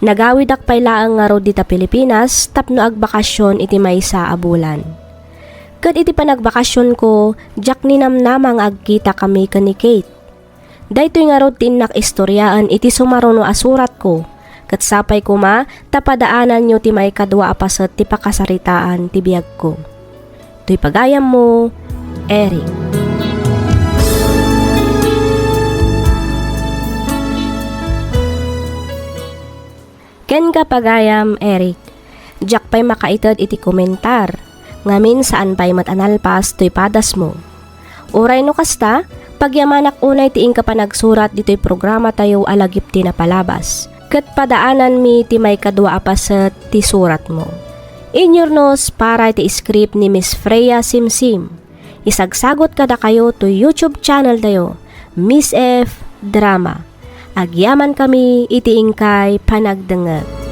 Nagawidak pay laeng ngarud dita Pilipinas tapno agbakasyon iti maysa a bulan. Ket iti panagbakasyonko, diak ninamnama nga agkitakami ken ni Kate. Daytoy ngarud ti innak istoriaen iti sumaruno a suratko, ket sapay koma ta padaananyo ti maikadua a paset ti pakasaritaan ti biagko. Toy pagayammo, Eric. Kenka pagayam, Eric, diak pay makaited iti komentar, ngamin saan pay met a nalpas toy padasmo. Uray no kasta, pagyamanak unay ti inka panagsurat ditoy programatayo a lagip ti napalabas, ket padaananmi ti maikadua a paset ti suratmo. Inyurnos para iti script ni Miss Freya Simsim. Isagsagot kadakayo toy YouTube channeltayo, Miss F Drama. Agyamankami iti inkay panagdengngeg.